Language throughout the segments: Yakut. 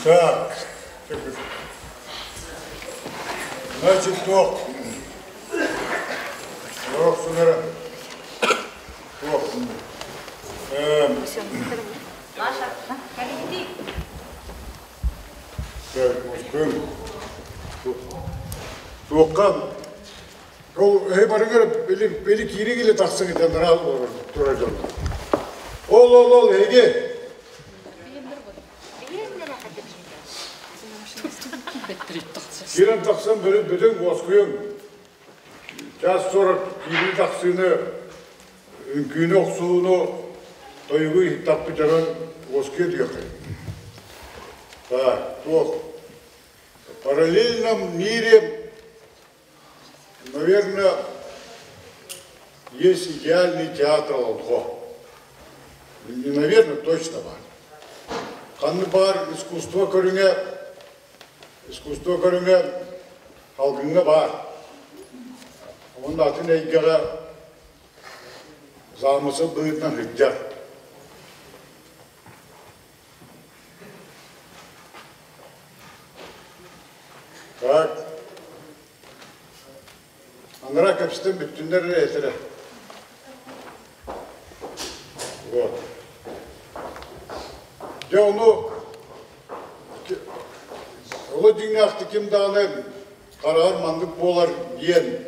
Так, значит, туох Орохсунара туох Маша, кэлиҥҥитий? Туохха ол эһи барыгар били били киири кили тахсыҥ этэн турар дьоннор. Ол ол ол эһиги Киирэн тахсан бүтүн уоскуйуҥ. Час сорок киирии тахсыыны, үҥкүүнү охсууну, тойугу иһиттэхпит дьонон уоскуйа диэххэ. Так, туох. В параллельном мире, наверное, есть идеальный театр Олонхо. Не наверное, точно бар. Ханны бар искусство көрүҥэ, искусство көрүҥэ халгыҥҥа баар. Уонна атын эйгэҕэ замысел быһыытынан сылдьар. Так. Анараа кэпсэтэн бүттүннэр эрэ этэрэ. Вот. Дьэ ону оло дьиҥнээхтик ким даҕаны хараҕар маннык буолар диэн,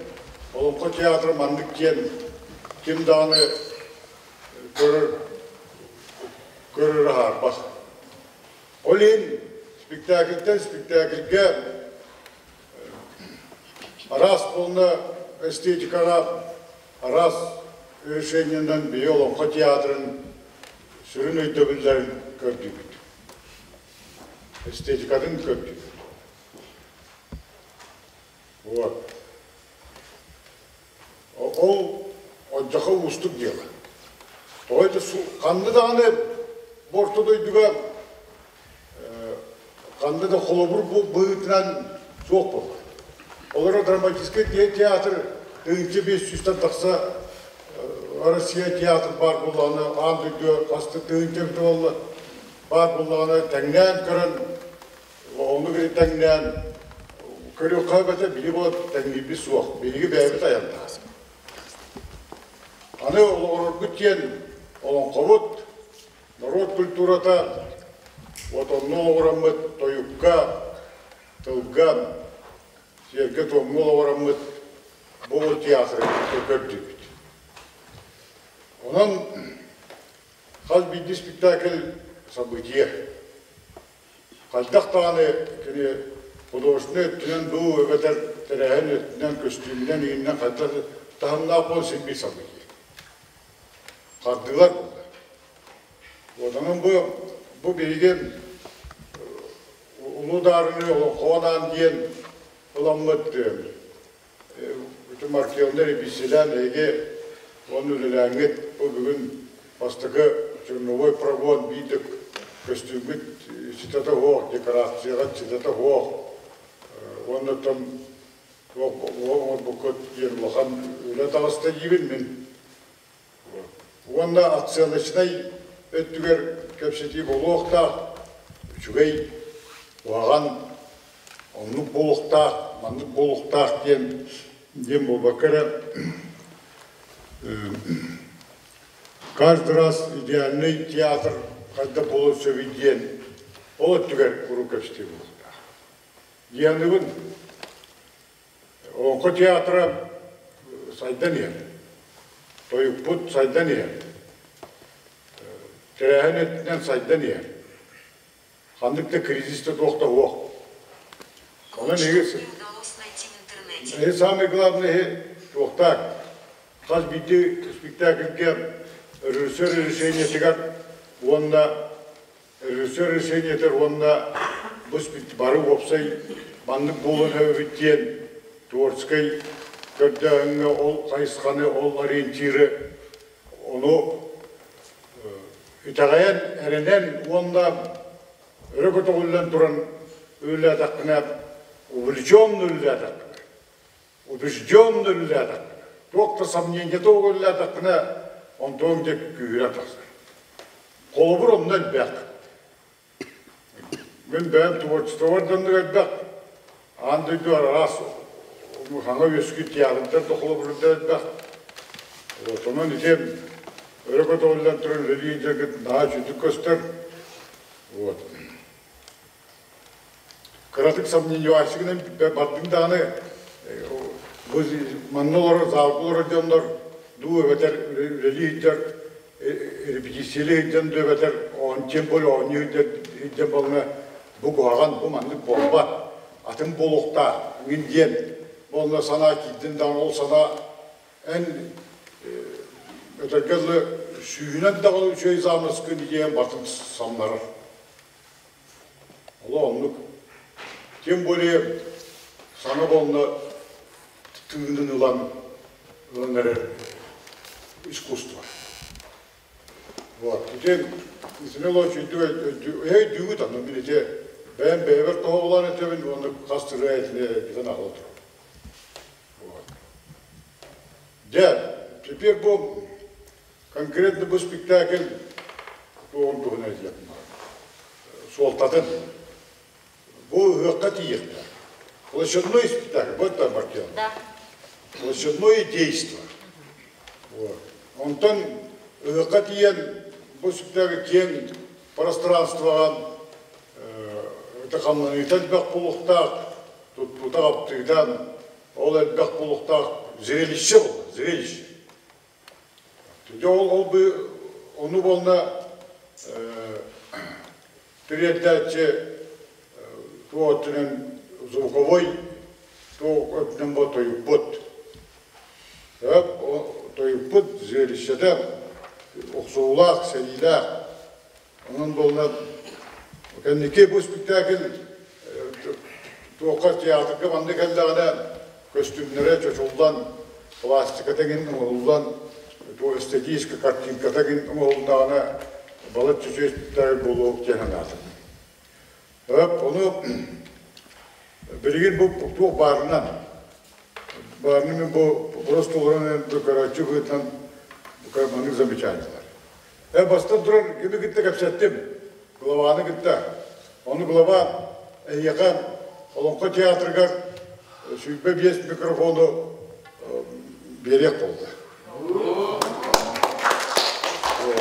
Олоҥхо театра маннык диэн ким даҕаны көрөр көрөр аһаарбат. Ол иһин спектакльтэн спектакльгэ араас буолна эстетикаҕа араас решениенан биһи Олоҥхо театрын сүрүн өйдөбүллэрин көрдүбүт. Эстетикатын көрдүбүт. Вот. Ол одьаха уустук дьыала. Тоҕо это ханна даҕаны бу орто дойдуга ханна да холобур быһыытынан суох буолла. Олоро драматическай театр 1500-тэн тахса Россия театр баар буоллаҕына, аан дойдуга хаста тыһыынча эбитэ буолла, баар буоллаҕына тэҥнээн көрөн, оннук тэҥнээн көрүөххэ эбэтэ биһиги буолан тэҥниирбит суох, биһиги бэйэбит айаннаах. Аны олоҕурарбыт диэн олоҥхобут, норуот культурата, вот онно олоҕураммыт тойукка, тылга, сиэргэ-туомҥа олоҕураммыт бу театры көрдүбүт. Онон хас биирдии спектакль событие. Хайдах даҕаны кини художественнай өттүнэн дуу эбэтэр тэрээһин өттүнэн, көстүүмүнэн иҥинэн хайдах таһымнаах буолан син биир событие. Хардыылар буолла. Вот онон бу бу биһиги Улуу Даарыны олоҥхоҕо диэн ыламмыт бүтүн Маркеллар эбиисэлээн эһиги уонна үлэлээҥҥит бу бүгүн бастакы черновой прогон биир да көстүүммүт ситэтэ суох, декорацияҕа ситэтэ суох уонна оттон туох оҥорбуккут диэн улахан үлэ таҕыста диибин мин. Уонна оценочнай өттүгэр кэпсэтии буолуохтаах, үчүгэй, куһаҕан, оннук буолуохтаах, маннык буолуохтаах диэн диэн буолбакка эрэ каждый раз идеальный театр хайдах буолуон сөбүй диэн ол өттүгэр куруук кэпсэтии буолуохтаах. Дианыбын Олоҥхо театра сайдан иһэр. Тойукпут сайдан иһэр. Тэрээһин өттүнэн сайдан иһэр. Ханнык да кризис да туох да суох. Онон эһиги самый главный туохтаах хас биирдии спектакльгэ режиссер решениетыгар уонна режиссер решениетэр уонна бу бары уопсай маннык буолан эбит диэн творческай көрдөөһүҥҥэ ол хайысханы, ол ориентиры ону итэҕэйэн, эрэнэн уонна өрө көтөҕүллэн туран үлэлээтэххинэ, увлеченно үлэлээтэххинэ, убежденно үлэлээтэххинэ, туох да сомнениета үлэлээтэххинэ, онтуоҥ дьэ күүһүрэн тахсар. Холобур онно элбэх. Мин бэйэм творчествобар да оннук элбэх. Аан дойду араас хаҥа үөскүүр театрдар да холобурдар элбэх. Вот, онон ити өрө көтөҕүллэн туран үлэлии дьаргыт наһаа үчүгдүк көстөр. Вот. Кыратык сомнениевайсыгынан бардым даҕаны бу манна олорор залга олорор дьоннор дуу эбэтэр үлэлии сылдьар репетициялыы сылдьан дуу эбэтэр тем более оонньуу сылдьан буолла бу куһаҕан бу маннык буолбат атын буолуохтаах мин диэн буолла санаа киирдин даҕаны ол санаа эн этэргэ дылы сүүһүнэн даҕаны үчүгэй замыскын диэн батын самнарар. Олох оннук. Тем более саҥа буолла тыынын ылан ылан эрэр искусство. Вот. Ити итини олочуйдук өйдүүгүт аны мин ити бэйэм бэйэбэр тоһоҕолоон этэбин уонна хас сырыа итини бүтэн аҕала турабын. Вот. Дьэ, теперь бу конкретно бу спектакль туоҕун туһунан этиэхпин суолтатын бу ыһыахха тиийиэхтээх. Площадной спектакль, вот там Маркел. Да. Площадное действо. Вот. Онтон ыһыахха тиийэн бу спектакль киэҥ пространствоҕа хамнаныыта элбэх буолуохтаах, туттуута-хаптыыта ол элбэх буолуохтаах зрелище буолла, зрелище. Дьэ ол ол бы ону буолна тириэрдээччи туох өттүнэн звуковой туох өттүнэн бу тойукпут. Тойукпут зрелищетэ охсуулаах, сэриилээх. Онон буолла кэнники бу спектакль туохха театрга манна кэллэҕинэ көстүүмнэрэ чочуллан, пластиката эҥин оҥоһуллан, туох эстетическэй картинката эҥин оҥоһулуннаҕына балачча үчүгэй спектакль буолуох диэн санаатым. Ону билигин бу туох баарынан баарынан мин бу просто олорон көрөөччү быһыытынан маннык замечаниелар. Бастан туран кими кытта кэпсэттим, главаны кытта. Ону глава эйиэхэ Олоҥхо театрыгар 25 микрофону биэриэх буолла.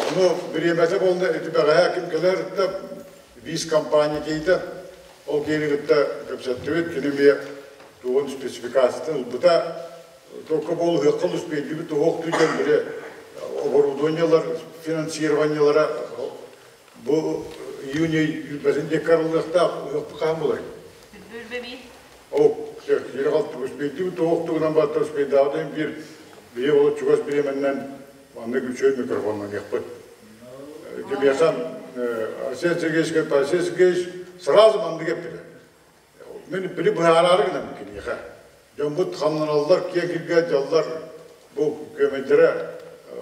Ону бириэмэтэ буолла ити бэҕэһээ ким кэлэр да виз компания кейтэ ол киһини кытта кэпсэттибит, кини эмиэ тугун спецификациятын ылбыта. Только бол ыһыахха успейдибит туһуох түйден били оборудованиелар финансированиелара бу июня юлбасын диэки арыллыахтаах ыһыахпыт хаһан булар? Бүлбэби. О, успейдибит туһуох тугунан баттар успейдаабытын биир бие ол чугас бириэмэннэн маннык үчүгэй микрофоннаныахпыт. Кимиэхэ Арсен Сергеевич Арсен Сергеевич сразу маннык эппитэ. Мин били быһаараары гынабын киниэхэ. Дьоммут хамнаналлар, киэҥ киргэ дьаллар бу көмөйдөрө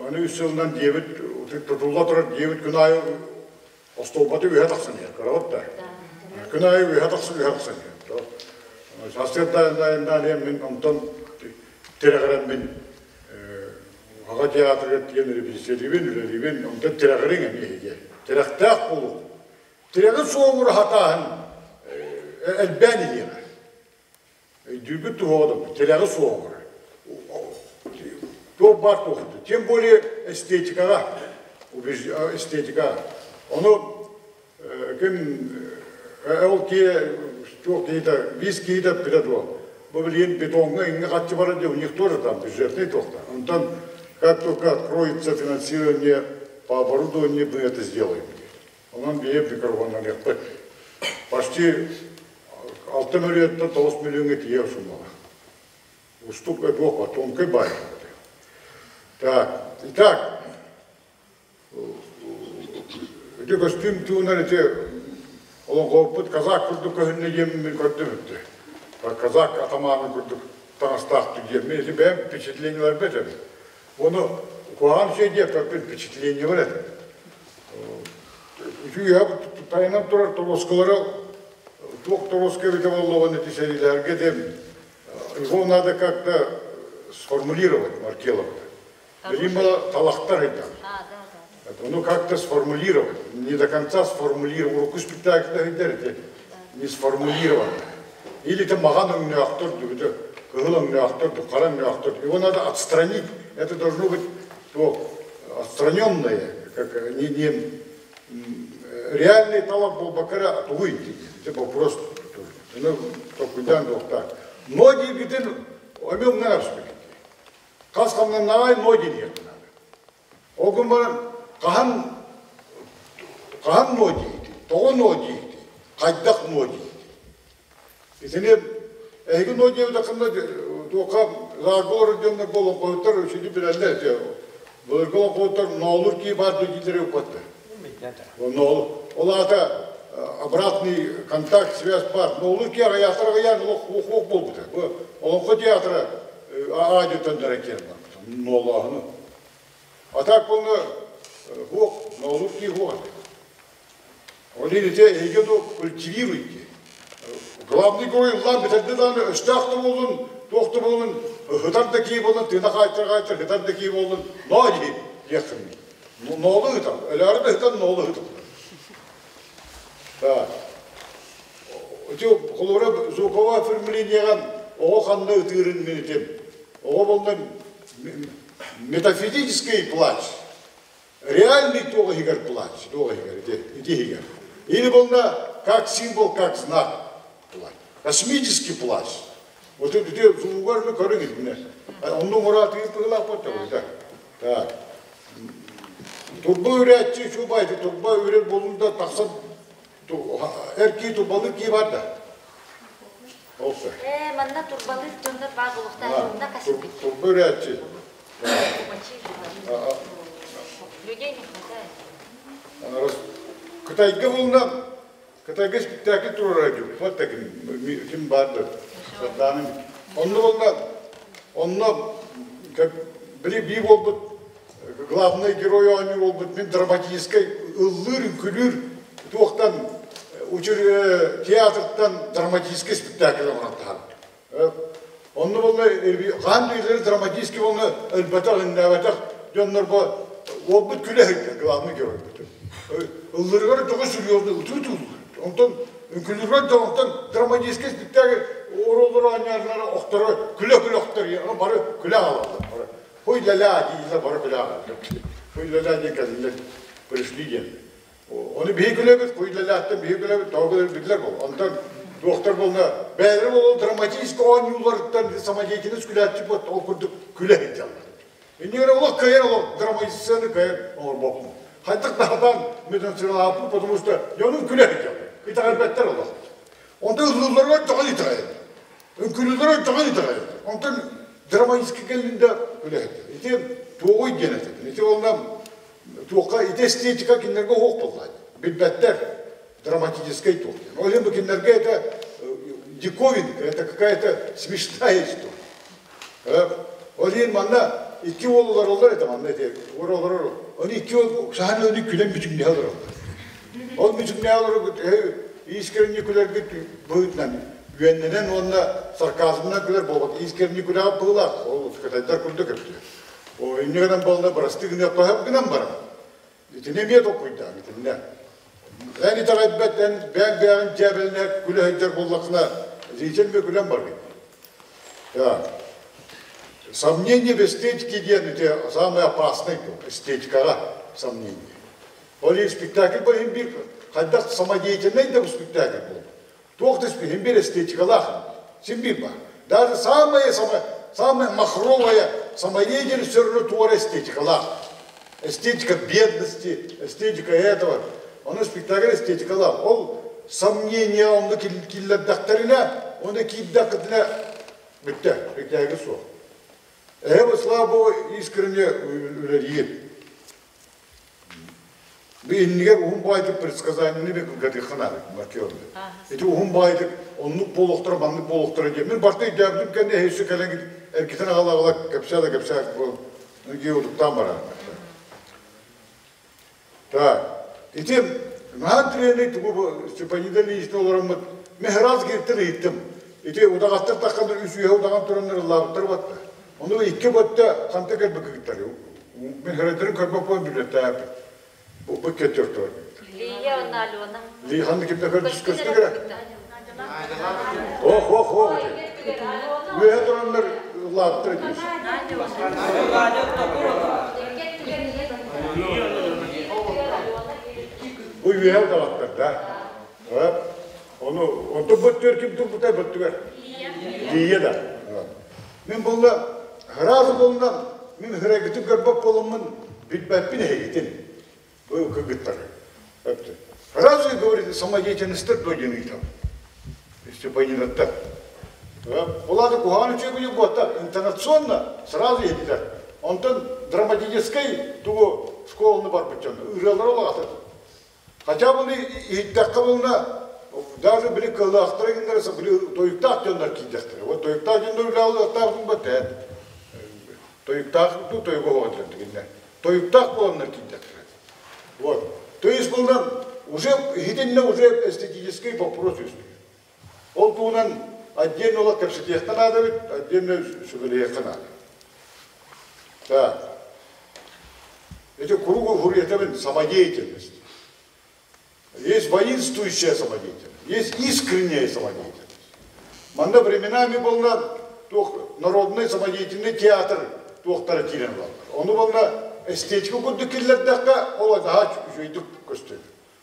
аны үс сылынан диэбит тутулла турар диэбит күн аайы остуолбаты үөһэ тахсан иһэр көрөҕүт да күн аайы үөһэ тахсан үөһэ тахсан иһэр сарсыарда мин онтон тирэҕирэммин аҕа театрыгар тиийэн репетициялиибин үлэлиибин онтон тирэҕириҥ эмиэ эһиги тирэхтээх буолуҥ Тирэҕи суоҕура сатааһын элбээн иһиэҕэ. Өйдүүргүт туһуоҕа тирэҕи суоҕура. Туох баар туохту. Тем более эстетикаҕа, эстетика. Ону ким ол киһи туох киһитэ, виз киһитэ эппитэ дуо? Бу билигин бетоҥҥа иҥҥэ харчы барар диye у них тоже там бюджетный туохта. Онтон как только откроется финансирование по оборудованию, мы это сделаем. Онон биһиги микрофоннаныахпыт. Почти 6 миллионтан 9 миллионга тиийэр суммалаах. Устук эпоха, тонкий бай. Так, итак, ити көстүүм туһунан ити олоҥхобуппут казак курдук көһүннэ диэммин көрдүм ити. Казак атамаанын курдук таҥастаах диэммин ити бэйэм впечатлениеларбын этэбин. Ону куһаҕан үчүгэй диэппэппин впечатлениебар этим. Үчүгэй тайынан турар торуоскалары туох торуоска эбитэ буоллаҕына ити сэриилэргэ диэн его надо как-то сформулировать Маркелова. Либо талахтар это. Ну как-то сформулировать. Не до конца сформулировать. Урукку спектакльда эти. Не сформулированное. Или это маҕан өҥнөөхтөр, кыһыл өҥнөөхтөр, хара өҥнөөхтөр. Его надо отстранить. Это должно быть то отстраненное, как не реальный талап буолбакка тугуй это вопрос тоже. Толкуйдаан туохтаах. Но дииргитин эмиэ умнан абыспыккыт. Хас хамнаннаҕай но диэххэ наада. Ол гын баран хаһан хаһан но диэти, тоҕо но диэти, хайдах но диэти. Итини эһиги но диэбитэххинэ туохха лаарга олорор дьоннор олоҥхоһуттар үчүгэй билэллэр этэ. Былыргы олоҥхоһуттар ноолур кии баар дииллэри укпаттар. Ноол ол аата обратный контакт, связь баар. Ноолур кии аҕыйаатар аҕыйаан олох уох буолбута. Бу олоҥхо театра аадьытан дара киэр барбыта. Ноолооһуну. А так буолла хуох, ноолур кии хуох. Ол иһин ити эһиги ону культивируйте. Главный герой ыллаан бүтэрдэ даҕаны өстөөх да буоллун, туох да буоллун, ыһытар да кии буоллун, тыына хаайтар хаайтар, ыһытар да кии буоллун, ноо дии диэххин. Ноолу ыһытар, өлөөрү да ыһытар, ноолу ыһытар. Так. Ити холобура звуковое оформлениеҕа оҕо ханна ытыырын мин этим. Оҕо буолла метафизический плач. Реальный туох иһигэр плач, туох иһигэр, ити иһигэр. Или буолла как символ, как знак плач. Космический плач. Вот ити звугар ну көрүҥ итиннэ. Онно мураатыыр тыылаах боттор. Так. Турба үрээччи чубай, турба үрэр болун да тахсан эр кии турбалыыр кии бар да. Ээ, манна турбалыыр дьоннор баар буолуохтаах, онно касыппыт. Турба үрээччи. Людей не хватает. Кытайга булна, Кытайга спектакль турара дии, вот таким ким баар Сарданым. Онно булна, онно как били бии буолбут главный герой оонньуур буолбут мин драматическай ыллыыр үҥкүлүүр туохтан театртан драматическай спектакль оҥорон таһаарбыт. Онно буолла хаан дүйэлэри драматический буолла өлбөтөх, иннээбэтэх дьоннорго уолбут күлэ сылдьар главный геройбут. Ыллырыгар тоҕо серьезный утуу Онтон үҥкүлүүрүгэр да онтон драматический спектакль оруоллары оонньоорунара охторо күлэ-күлэ охтор бары күлэ аҕалаллар бары. Хуй ля-ля дииллэр бары күлэ аҕалаллар. Хуй ля-ля диэн кэллилэр пришли диэн. Ону биһи күлэбит, хуй ля-ляттан биһи күлэбит, тоҕо күлэбит биллэр буол. Онтон туохтар буолла бэйэлэрэ буолан драматический оонньууларыттан самодеятельность күлээччи буолт ол курдук күлэ сылдьаллар. Иннигэр олох кыайан олох драматизацияны кыайан оҥорбоппун. Хайдах да сатаан метанцироваппын, потому что дьонум күлэ сылдьаллар. Итэҕэйбэттэр олох. Онтон ыллыылларыгар тоҕо итэҕэйэллэр. Үҥкүүлүүллэригэр тоҕо итэҕэйэллэр. Онтон драматический кэллин да күлэ сылдьар. Ити туоҕуй диэн этэтин. Ити уонна туохха ити эстетика кинилэргэ оһох буолла. Билбэттэр. Драматическай туох диэн. Ол иһин бу кинилэргэ это диковинка, это какая-то смешная история. Ол иһин манна икки уол олороллор этэ манна ити олорор. Оны икки уол саһан өлү күлэн мүчүҥнэһэ олороллор. Ол мүчүҥнэһэ олорор искренне күлэргит быһыытынан үөннэнэн уонна сарказмынан күлэр буолбат. Искренне күлэҕэ быһыылаах. Ол кытайдар курдук эбит. О инньэ гынан буолла бырастыы гыныахха гынан баран. Итини эмиэ толкуйдаан итиннэ. Эн итэҕэйбэт эн бэйэҥ бэйэҕин дьээбэлэнэ күлэ сылдьар буоллаххына, зритель эмиэ күлэн баргын. Так. Сомнение в эстетике диэн ити самый опасный эстетикаҕа сомнение. Ол иһин спектакль бу иһин биир хайдах самодеятельнай да спектакль буолла. Туох да иһин биир эстетикалаах син биир баар. Даже самая самая самая махровая самодеятельность все равно туора эстетикалаах. Эстетика бедности, эстетика этого. Ону спектакль эстетикалаах. Ол сомнение онно киллэрдэхтэринэ, оны киирдэххитинэ бүттэ, спектакль суох. Эһэ слава богу, искренне үлэлиир. Бу иннигэр уһун баайдык предсказанияны бек кыргатыахха наада маркерны. Ити уһун баайдык оннук буолуохтара, маннык буолуохтара диэн. Мин барта өйдөөбүтүм кэннэ эһиги кэлэн эргитэн аҕала-аҕала кэпсээ да кэпсээ буол. Утуктаан барар. Так, ити наһаа тренер тугу бу Степанида Ильинична олороммут мехраз гиртен ыйыттым. Ити удаҕаттар таххан үс үөһэ удаҕан тураннар ыллаабыттар батта. Ону икки батта ханта кэлбит кыгыттар. Мин хөрөдөрүн көрбөт буолан билбэттээппит. Бу кетер Лия уонна Алена. Ли ханна кимде көрдүс көстүгүрэ. Ох, ох, ох. Үөһэ тураннар ыллаабыттар этибит. Бу үөһэ утаҕаттар да. Ону онтон бөттүгэр ким турбута бөттүгэр? Лия да. Мин буолла сразу буолла мин хырайгытын көрбөт буоламмын билбэппин эһигитин. Бу кыргыттары. Сразу говорит, самодеятельностьтар дойдуну ыытабын. Степанидаттар. Ол куһаҕан үчүгэй буолта интонационно сразу иһиллэр. Онтон драматическай тугу школаны барбыт дьон ырыалара улаатар. Хотя бы иһиттэххэ булна даже били кылаахтара гиннэр били тойуктаах дьоннор киирдэхтэрэ. Вот тойуктаах дьоннор үлэлээх бу Тойуктаах ту тойуга оҕотор дигиннэр. Тойуктаах буоланнар киирдэхтэрэ. Вот. То есть булна уже иһитиннэ уже эстетический вопрос үөскүүр. Ол туһунан отдельно олох кэпсэтиэххэ наада эбит, отдельно сүбэлэһиэххэ наада. Так. Эти кругу хуретабын самодеятельность. Есть воинствующая самодеятельность, есть искренняя самодеятельность. Манна временами была туох народный самодеятельный театр туохтара киирэн ылаллар. Ону буолла эстетика курдук киллэрдэххэ, ол наһаа үчүгэйдик көстөр.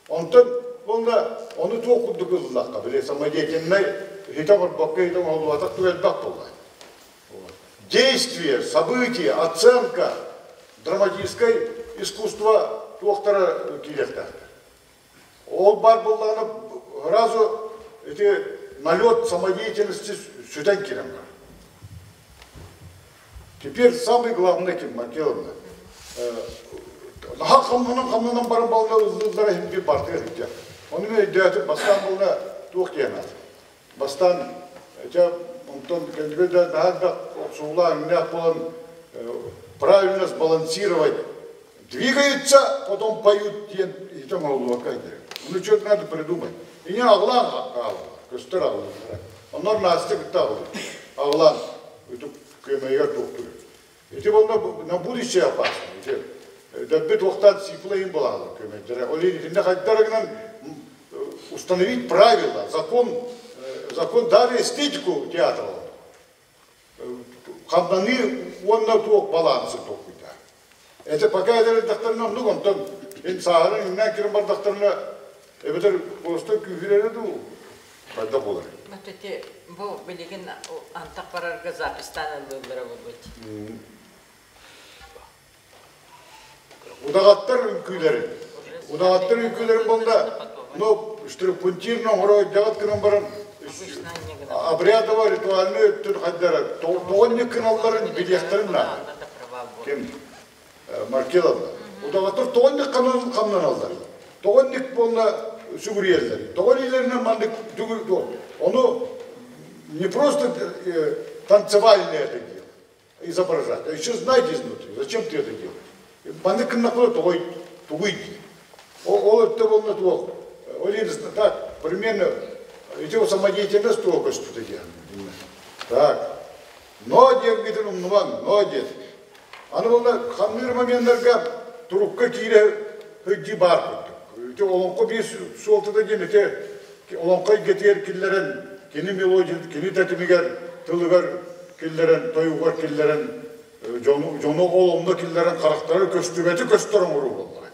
Онтон буолла ону туох курдук ыллахха, били самодеятельнай хитэ оҥорбокко хитэ оҥоһуллубатах туга элбэх буолла. Действие, событие, оценка, драматическое искусство туохтара киириэхтээхтэр. Ол бар буоллаҕына сразу ити налет самодеятельности сүтэн киирэн барар. Теперь самый главный ким Маркеловна. Наһаа хамнанан-хамнанан баран бална ыллыыллара иһин биир бартыгар иһиттэ. Ону мен өйдөөтүм, бастаан бална туох диэн аат. Бастаан дьэ онтон кэлбит да наһаа элбэх охсуулаах иҥнээх буолан правильно сбалансировать двигаются, потом поют диэн ити оҥоһуллубакка иһдэр. Ону что-то надо придумать. Иҥэ аҕылаан хаалаллар, көстөр аҕылыыллара. Оннор Настя кытта аҕылыыр. Аҕылаан үтүк күөмэйигэр туохтуур. Ити буолла на будущее опасно. Ити дөббү туохтаан сиплэ иһин буолаалар күөмэйдэрэ. Ол иһин итиннэ хайдах гынан установить правила, закон, закон даже эстетику театра хамнаныы уонна туох балансы толкуйда. Это пока эдэр оннук онтон ин сааһыран иҥнээн кирин бардахтарына эбэтэр просто күүһүрэрэ дуу хайдах буолар? Вот эти бу билигин антах барарга записьтан ыллыыллара буолбут. Удаҕаттар үҥкүүлэрин. Удаҕаттар үҥкүүлэрин буолла, ну, штрих-пунктирно оҥоро дьаҕат гынан баран обрядово ритуальный өттүн хайдара тоҕонньук гыналларын билиэхтэрин наада. Ким? Маркеловна. Удаҕаттар тоҕонньук хамнаналлар. Тоҕонньук буолла сүгүрүйэллэр. Тоҕо илиилэринэн маннык Ону не просто танцевальное это дело изображать, а еще знать изнутри, зачем ты это делаешь. Маннык гыннахпына тоҕой тугуй дии. Ол өттө буолла туох. Ол так, примерно ити самодеятельность туох көстүтэ диэн. Так. Но диэнгитин умнумаҥ, но диэн. Аны буолла хамныыр моменнарга турукка киирэ сылдьыы баар курдук. Ити олоҥхо биир суолтата диэн ити олоҥхо эйгэтигэр киллэрэн, кини мелодия, кини тэтимигэр, тылыгар киллэрэн, тойугар киллэрэн, дьону, дьону ол онно киллэрэн харахтара көстүбэти көстөр оҥоруу буоллаҕа.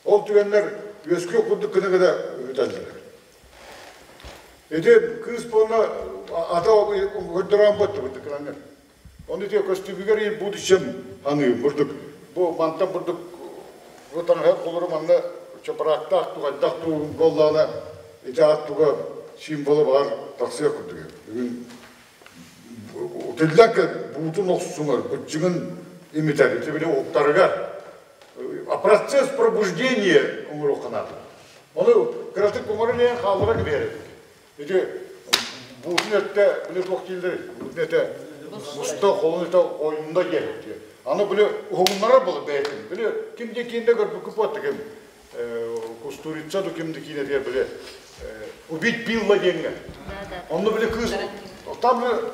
Ол түгэннэр үөскүөх курдук гына гына үтэллэр. Ити кыыс буолла ата көрдөрөн боттубут кыланнар. Оны те көстүбүгэр и будущем аныы бурдук бу мантан бурдук бу таҥаһа холору манна чапараактаах тугайдах туу буоллаҕына ити аат туга символа баар тахсыах курдук. Бүгүн Утиллан буутун охсуҥар, быччыҥын имитэр, ити били уһуктарыгар. А процесс пробуждения оҥоруохха наада. Ону кыратык оҥорон иһэн хааллара кэбиһэр эбит. Ити буутун өттө били туох дииллэрий? Буутун этэ муста холун этэ ойунна диэн. Аны били уһугуннарар буолар бэйэтин. Били ким де киинде көрбүккү буотта ким Кустурица ду ким де киинэтигэр били убить Билла диэҥҥэ. Онно били кыыс там же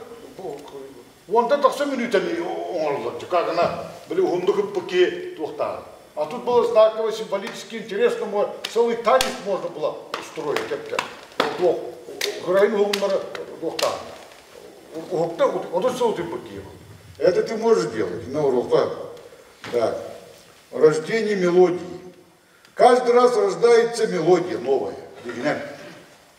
уонтан тахса мүнүүтэни оҥороллор. Как она били уһуннук ыппыт киһи туохтааҕын. А тут было знаково, символически интересно, целый танец можно было устроить. Туох Украина уһугуннара туохтаах. Уһукта 30 сыл утуйбут киһи. Это ты можешь делать на уроках. Так. Рождение мелодии. Каждый раз рождается мелодия новая. Дигинен.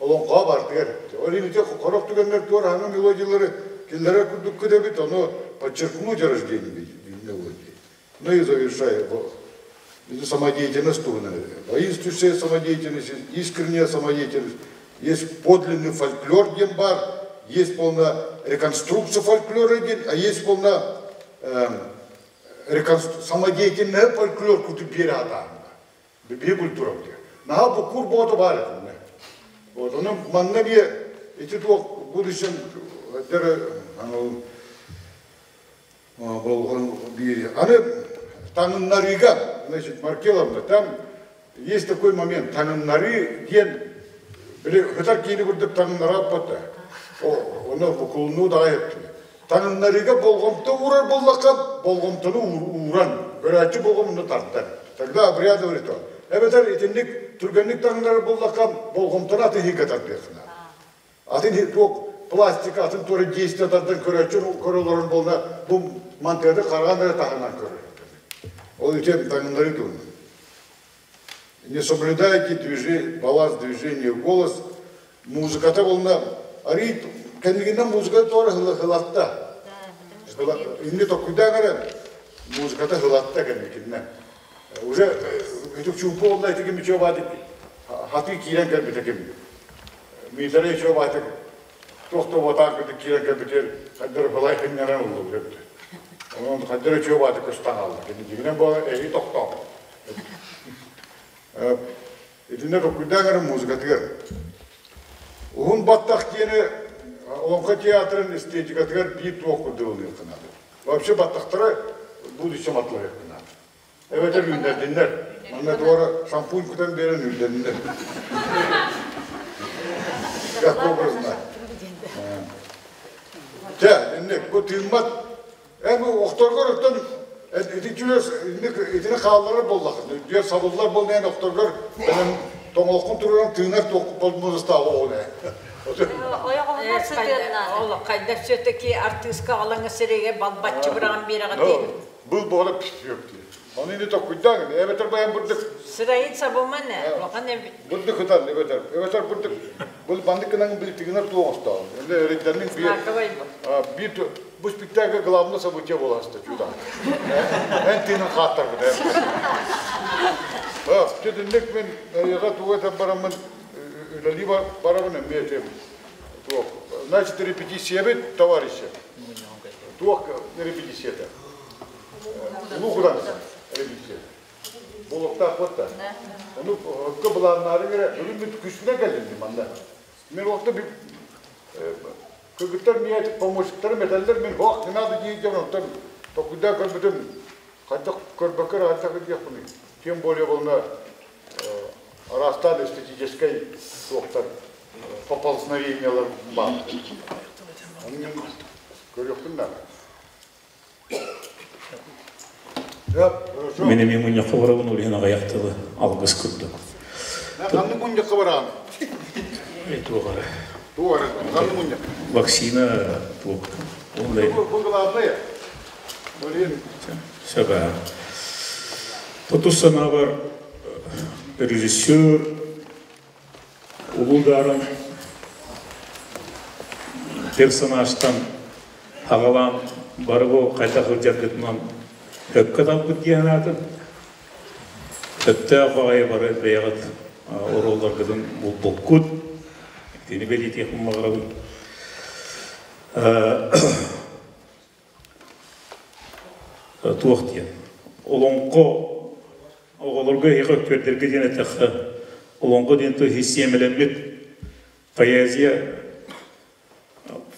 Олоҥхо бартыгар. Ол иһин хорох түгэннэр туор аны мелодиялары киллэрэр курдук көдөбүт, ону подчеркнуть рождение мелодии. Ну и завершая самодеятельность туһунан. Воинствующая самодеятельность, искренняя самодеятельность. Есть подлинный фольклор диэн баар, есть полная реконструкция фольклора диэн, а есть полная самодеятельная фольклор куту биэрэ сатаанна. Биһи культура диye. Наһаа буккур боото баар этинне. Вот, ону манна бие ити туох будущем болгон биир. Аны таҥыннарыыга, значит, Маркеловна, там есть такой момент, таҥыннарыы диэн били хытар киини курдук таҥыннара аппата. Ону букулунуу даҕай эттилэр. Таҥыннарыыга болҕомто уурар буоллахха, болҕомтону ууран, көрөөччү болҕомтону тардар. Тогда обрядовый ритуал. Эбэтэр итинник түргэнник таҥыннарар буоллахха, болҕомтону атыһыыга тардыаххына. Атын туох пластика, атын туора действие тардан көрөөччү көрөлөрүн буолна, бу мантыгады хараҕан эрэ таһынан көрөр. Ол ити таҥыннарыы туһунан. Не соблюдаете движение, баланс движения голос, музыката болна, арый кэннигинэн музыка туора хылатта. Инни токкуйдаан эрэ музыката хылатта кэнникиннэн. Уже үтүк чуумпу болла ити ким үчүө баатык хатыы киирэн кэлбитэ ким. Миитэрэй үчүө баатык туох да батаан кытык киирэн кэлбитигэр хайдары балай хынньанан ыллыбыт эбит. Онон хайдары үчүө баатык көстөн хаалла. Кэнникинэн буола эһи тохтоо. Итиннэ токкуйдаан эрэ музыкатыгар. Уһун баттах диэни Олоҥхо театрын эстетикатыгар биир туох курдук ылыныахха наада. Вообще баттахтара будущем атларыахха наада. Эбэтэр үүннэрдиннэр. Манна туора шампунь кутан биэрэн үүннэрдиннэр. Как образно. Чэ, инник, бу тыыммат. Эн бу охторгор оттон ити чүөс инник итини хаалларар буоллаххын. Үрдүөр сабыллар буолла эн охторгор тоҥолоххун тураран тыынар туох болмузастаах оҕуна. Ойоҕоһунан сытыаннаах. Ол хайдах все-таки артыыска алаҥа сирэйгэ балбаччы быраҕан биэрэҕит диэн. Был буола писпиөк диye. Оны ини токкуйдаан, эбэтэр баян бурдук. Сырайын сабыман улахан эбит. Бурдук ытан эбэтэр, эбэтэр бурдук бұл бандык кынан били тыгынар туох остоон. Энде эрейдернин бир бир бу спектакль главное событие боласта чуда. Эн тыынын хааттарбыт. Тетинник мен яга туга барамын үлели барабын эмиэ туох. Значит, репетиция бит, товарищи. Туох репетицията. Улуу репетиция. Болуктаах вот Ону өккө былааннаары кere бүгүн бүт күсүнэ кэллим манна. Мен уақта bir кыргыттар миэ помощниктары металлер мен хоох не надо диye оттон токуйда көрбүтүм хайдах көрбөкөр хайдах диэхпиний. Тем более болна араастаан эстетическай туохтар поползновениялар баар. Көрүөхпүн да. Мен эми мунньахха барабын ол иһин аҕыйах тылы алгыс курдук. Ханнык мунньахха бараҕын? Туох эрэ. Туох эрэ, ханнык мунньах? Вакцина туох. Бу главное. Блин. Сөбө. Тутус санаабар режиссер Улуу Даарын персонажтан аҕалаан бары бу хайдах сылдьаргытынан өккө талбыт диэн аатын сөптөөх баҕайы бары бэйэҕит оруолларгытын булбуккут итини бэлиэтиэхпин баҕарабын. Туох диэн олоҥхо оҕолорго эһиэхэ өктүөрдэргэ диэн эттэххэ олоҥхо диэн то систиэмэлэммит поэзия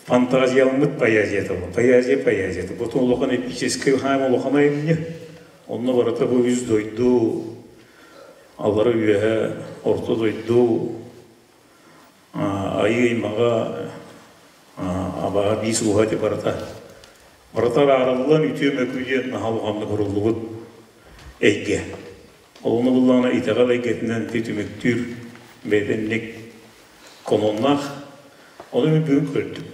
фантазияламмыт поэзията поэзия поэзията бу улахан эпическэй хаам улахан айымньы онно барыта бу үс дойду аллара үөһэ орто дойду айыы аймаҕа абаҕа биис ууһа ити барыта барыта араарыллан үтүө мөкү диэн наһаа улаханнык уруллубут эйгэ. Олону буллаҕына итэҕэл эйгэтинэн ити түмүктүүр бэйэтинник кононнаах. Ону мин бүгүн көрдүм.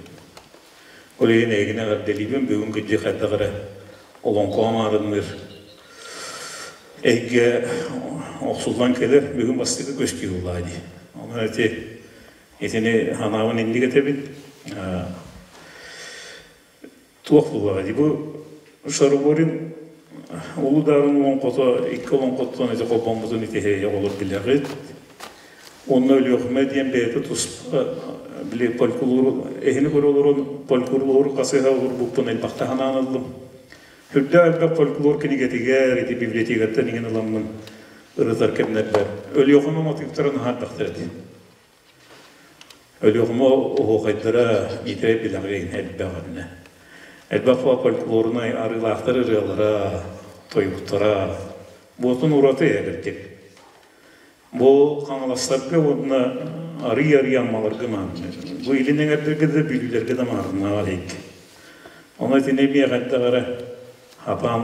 Ол иһин эйигин эҕэрдэлиибин бүгүн күндү хайдах эрэ олоҥхоҕо маарынныыр эйгэ охсуллан кэлэр бүгүн бастакы көстүү буоллаҕа дии. Онон ити итини санаабын инник этэбин. Туох буоллаҕа дии бу Шаруборин Улуу Даарын олоҥхото икки олоҥхоттон ити холбоммутун итиһэйэ олор билэҕит. Онно Өлүөхүмэ диэн бэйэтэ туспа били фольклор эһини көрө олорон фольклору хасыһа олорбуппун элбэхтэ санаан ыллым. Үрдээх элбэх фольклор кинигэтигэр ити библиотекаттан иҥин ыламмын ырытар кэмнэрбэр Өлүөхүмэ матыыптарын аһаардахтар этэ. Өлүөхүмэ оһуохайдара Миитэрэй Билэҕин элбэх этинэ. Элбэх фольклорунай арыылаахтар ырыалара, тойуктара буотун ураты эбэрдик. Бу Хаҥаластарга уонна арый-арый Аммаларга мааннар. Бу илин эҥэрдэргэ да бүлүүлэргэ да маарыннаах илик. Ону итини эмиэ хайдах эрэ хапаан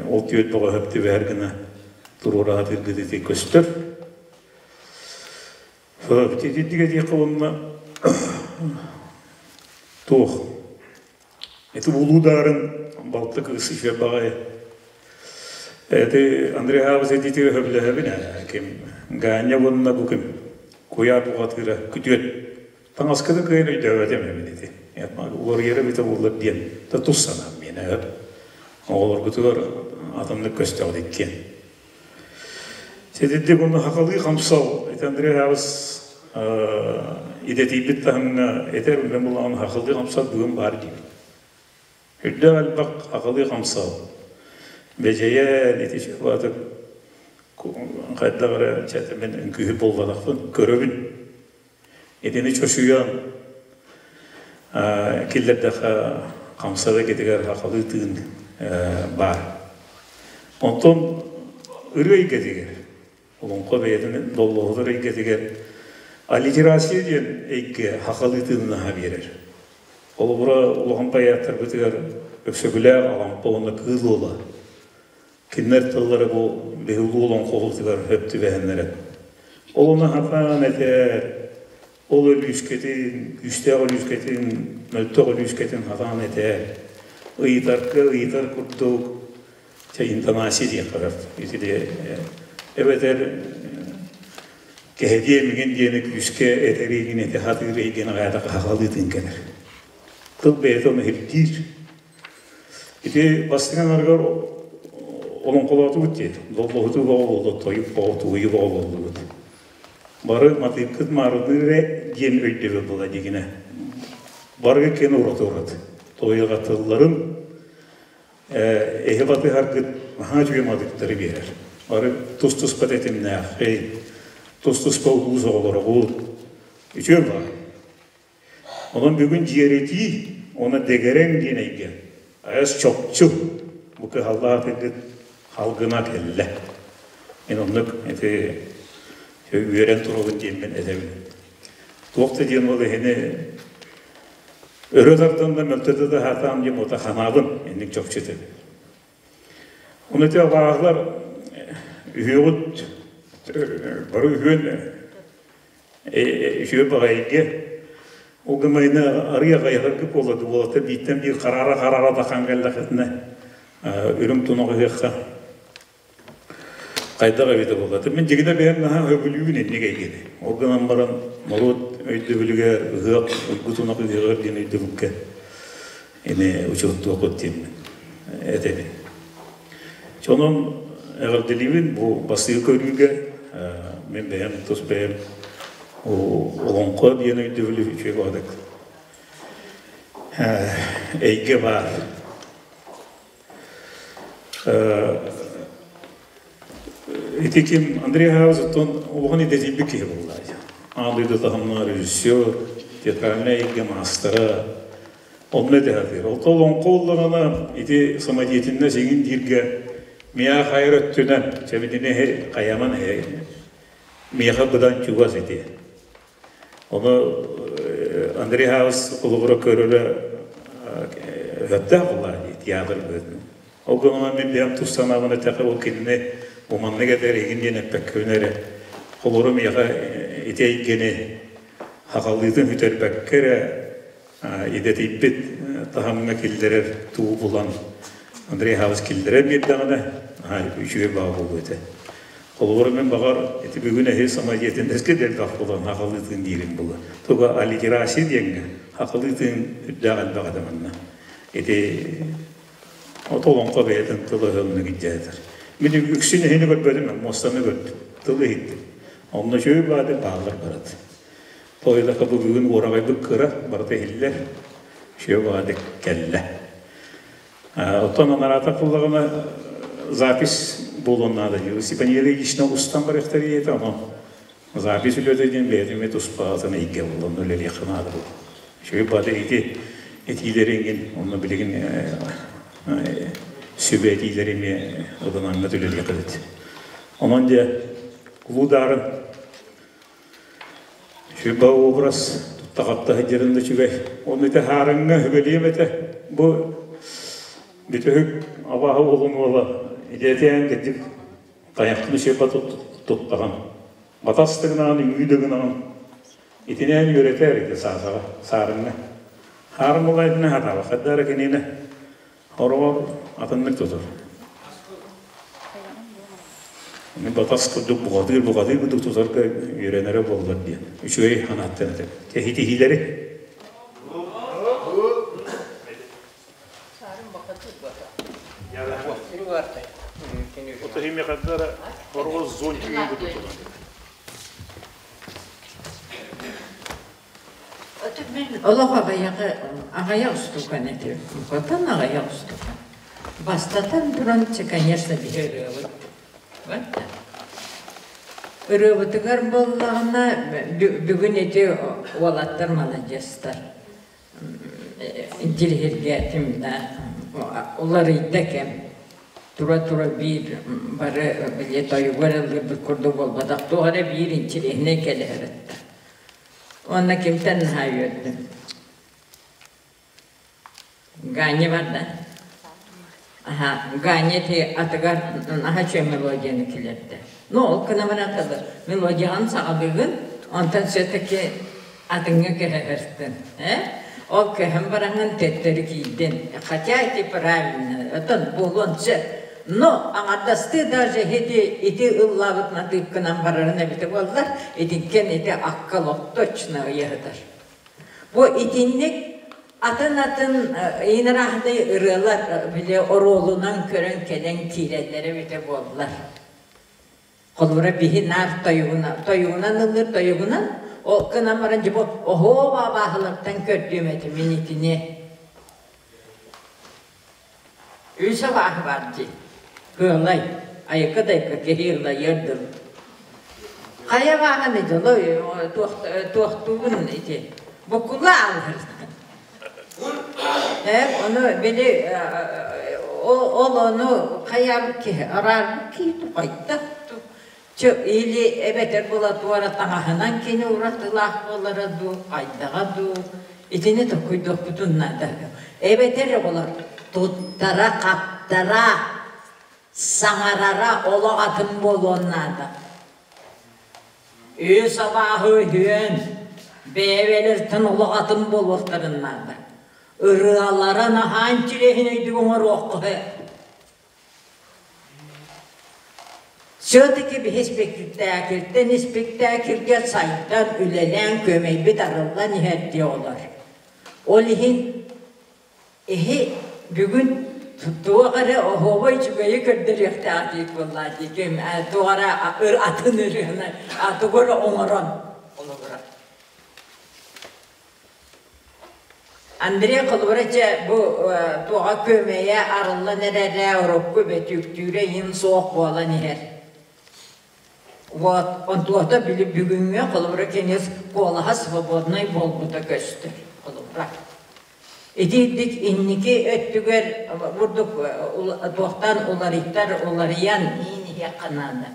ол түөрт бөҕө сөп түбэһэр гына туруора сатыыргыт ити көстөр. Итинник этиэххэ уонна туох Ити улуу даарын балта кыыс үчүгэй баҕайы. Ити Андрей Хабыс этиитигэр сөбүлэһэбин ээ. Ким Ганя уонна бу ким куйаар бухатыыра күтүөт. Таҥаскытын кыайан өйдөөбөтүм эбит ити. Уларыйара эбитэ буоллар диэн да тус санаам миэнэ. Оҕолоргутугар атыннык көстөҕүт иккиэн. Ситинник уонна хахалыы хамсал ити Андрей Хабыс идэтийбит таһымҥа этэр үлэм булаҕын хахалыы хамсал бүгүн баар диибин. Үрдээх элбэх хахалыы хамсал. Бэдьэйэн ити чугаатык хайдах эрэ чэтэ мин үҥкүүһүт буолбатахпын көрөбүн. Итини чочуйан киллэрдэххэ хамсал эйгэтигэр хахалыы тыын баар. Онтон ырыа эйгэтигэр, олоҥхо бэйэтин доллоһутар эйгэтигэр аллитерация диэн эйгэ хахалыы тыынын аһа биэрэр. Холобура, улахан поэттарбытыгар Өксөкүлээх Алампа уонна Кыыл Уола кинилэр тыллара бу биһиги улуу олоҥхоһутугар сөп түбэһэннэрэ. Ол ону хатаан этэр, ол өлүүскэтин, күүстээх өлүүскэтин, мөлтөх өлүүскэтин хатаан этэр. Ыйытарга ыйытар курдук чэ интонация диэххэ сөп. Итини эбэтэр кэһэтиэ миҥин диэни күүскэ этэр игин эти хатыыр эйгин аҕаята хаһалыытын кэлэр. Тыл бэйэтэ ону ирдиир. Ити бастыҥ аҥарыгар олоҥхолоотубут дии. Доллоһутуу бөҕө буолла, тойук бөҕө, туойуу бөҕө буоллубут. Бары матыыпкыт маарынныыр эрэ диэн өйдөбүл була дигинэ. Барыга киэн ураты-ураты. Тойугатылларын эһи батыһаргыт наһаа үчүгэй матыыптары биэрэр. Бары тус-туспа тэтимнээххит, тус-туспа улуус оҕолороҕут. Үчүгэй баар. Онон бүгүн дьиэрэтии уонна дэгэрэҥ диэн эйгэ айас чопчу бу кыһаллаах кыргыт халгына кэллэ. Мин оннук ити үөрэн турабын диэммин этэбин. Туох да диэн ол иһини өрө тардан да мөлтөтө да сатаан диэн буота ханаабын инник чопчу этэбин. Ону ити абааһылар үһүөҕүт бары үһүөн Үчүгэй баҕайыга ол гымайына арыйа хайыһарга буолла уолаттар бииртэн биир хараара-хараара бахан кэллэххитинэ үрүҥ тунах ыһыахха хайдах эбитэ буолла. Мин дьигинэ бэйэм наһаа сөбүлүүбүн инник эйгэни. Ол гынан баран норуот өйдөбүлүгэр ыһыах уйгу тунах ыһыаҕар диэн өйдөбүлгэ ини учуоттуохпут диэммин этэбин. Онон эҕэрдэлиибин бу бастакы көрүүгэ мин бэйэм тус бэйэм олоҥхо диэн өйдөбүлү үчүгэй баҕадык эйгэ баар. Ити ким Андрей Хаус оттон улахан идэтийбит киһи буолла. Аан дойду таһымнаах режиссер, театральнай эйгэ маастара, Онно этэ сатыыр. Ол олоҥхо буоллаҕына ити самодеятельность иҥин дииргэ миэхэ хайар өттүнэн чэбитини хайаман миэхэ быдан чугас ити. Ону Андрей Хаус холобура көрөрө өттөөх буоллаҕа дии театр быһыытынан. Ол гынан мин бэйэм тус санаабын эттэххэ ол кинини уманнык этэр игин диэн эппэккэбин эрэ холобура миэхэ ити эйгэни Хахалыытын бүтэрбэккэ эрэ идэтийбит таһымҥа киллэрэр туу булан Андрей Хабыс киллэрэн биэрдэҕинэ үчүгэй баҕа буолуо этэ. Холобура мин баҕар ити бүгүн эһи самодеятельноска дэлбэх буолан хахалыытын диирим буолуо. Туга аллитерация диэҥҥэ хахалыытын үрдээх элбэх этэ манна. Ити олоҥхо бэйэтин тылы өһөҥнүк илдьээтэр. Мин үксүн эһини көрбөтүм, муостаны көрдүм, тылы иһиттим. Онно үчүгэй баады бааллар барыт. Тойдока бу бүгүн уораҕайбыт кыра, барыта иһиллэр. Үчүгэй баады кэллэ. Оттон анараата кыллаҕына запись буолуон наада дии. Степан Ильична устан барыахтар ийэтэ, онон запись үлэтэ диэн бэйэтин эмиэ туспаатын эйгэ буолан үлэлиэххэ наада буолуо. Үчүгэй баады ити этиилэриҥин, онно билигин сүбэ этиилэри эмиэ ылынанҥа үлэлиэх эбит. Онон дьэ улуу даарын Сүрбэ образ туттаҕатта сылдьарын да үчүгэй. Оны ити хаарыҥҥа үбэлиэм этэ. Бу бүтүһүк абааһы уолун уола идэтиэн кырдьык тайаххын сүрбэ туттаҕын. Батас да гынаҕын, үҥүү да гынаҕын. Итинээн үөрэтээр ити саасаҕа, саарыҥҥа. Хаарын булайдына хатаабакка да эрэ киниэнэ Хороҕор атыннык тутар. Батас курдук бухатыыр бухатыыр курдук тутарга үөрэнэрэ буоллар диэн. Үчүгэй санааттан этэ. Кэһитиһиилэри. Хороҕор зонтигын курдук тутар. Олох аҕыйаҕы аҕыйах устукан этим. Хотон аҕыйах устукан. Бастатан туран, конечно, биһи ырыабыт. Ырыабытыгар буоллаҕына, бүгүн ити уолаттар маладьыастар. Интириэһиргээтим да, уларыйда кэм. Тура-тура биир бары били тойугар ыллыырбыт курдук буолбатах. Туох эрэ биир интириэһинэй кэлэһэр этэ. Уонна кимтэн наһаа үөрдүм? Ганя барда. Аха, Ганя ити атыгар наһаа үчүгэй мелодияны киллэрдэ. Ну, ол гына баран мелодияҕын саҕалыыгын, онтон все-таки атыҥҥа көһөһөртүн. Э? Ол көһөн бараҥҥын төттөрү киирдин. Хотя ити правильно, оттон буолуон сөп. Но аҥардастыы даже ити ити ыллаабыт матыыпкынан барарын эбитэ буоллар, итинтэн ити акка лоп точно ыйыһытар. Бу итинник атын-атын иинарааһынай ырыалар били оруолунан көрөн кэлэн киирэллэр эбитэ буоллар. Холобура биһи наар тойугунан, тойугунан ыллыыр тойугунан, ол гынан баран дьэ бу оһуо баабааһылартан көрдүөм этэ мин итини. Үс абааһы баар дии. Кыалай, айыкка-дайыкка киһи ыллайыар дылы. Хайа абааһыны дьоло туохтуубун ити. Буккула алһыр. Э, ону били ол ону хайаабыт киһи, араарбыт киһи хайдах или эбэтэр була туора таҥаһынан кини уратылаах буолара дуу, хайдаҕа дуу, итини толкуйдуохпутун наада. Эбэтэр оҕолор туттара-хаптара, саҥарара олох атын буолуон наада. Үс абааһы үһүөн, бэйэ-бэйэлэриттэн олох атын буолуохтарын наада. Ырыалара наһаа интириэһинэйдик оҥоруохха Все-таки биһи испиктээкилтэн испиктээкилгэ сайдан, үлэлээн, күөмэйбит арыллан иһэр дии олор. Ол иһин иһи бүгүн туох эрэ оһуобай үчүгэйи көрдөрүөхтээх диир буоллаа дии ким туох эрэ атын ырыаны тугу эрэ оҥорон холобура Андрей холобура дьэ бу туоҕа күөмэйэ арыллан эрэрэ урукку бөтүүктүүрэ иһин суох буолан иһэр. Вот онтуота били бүгүҥҥү холобура кини куолаһа свободнай буолбута көстөр холобура. Итирдик инники өттүгэр бурдук туохтан уларыйтар уларыйан иин иһиэххэ наада.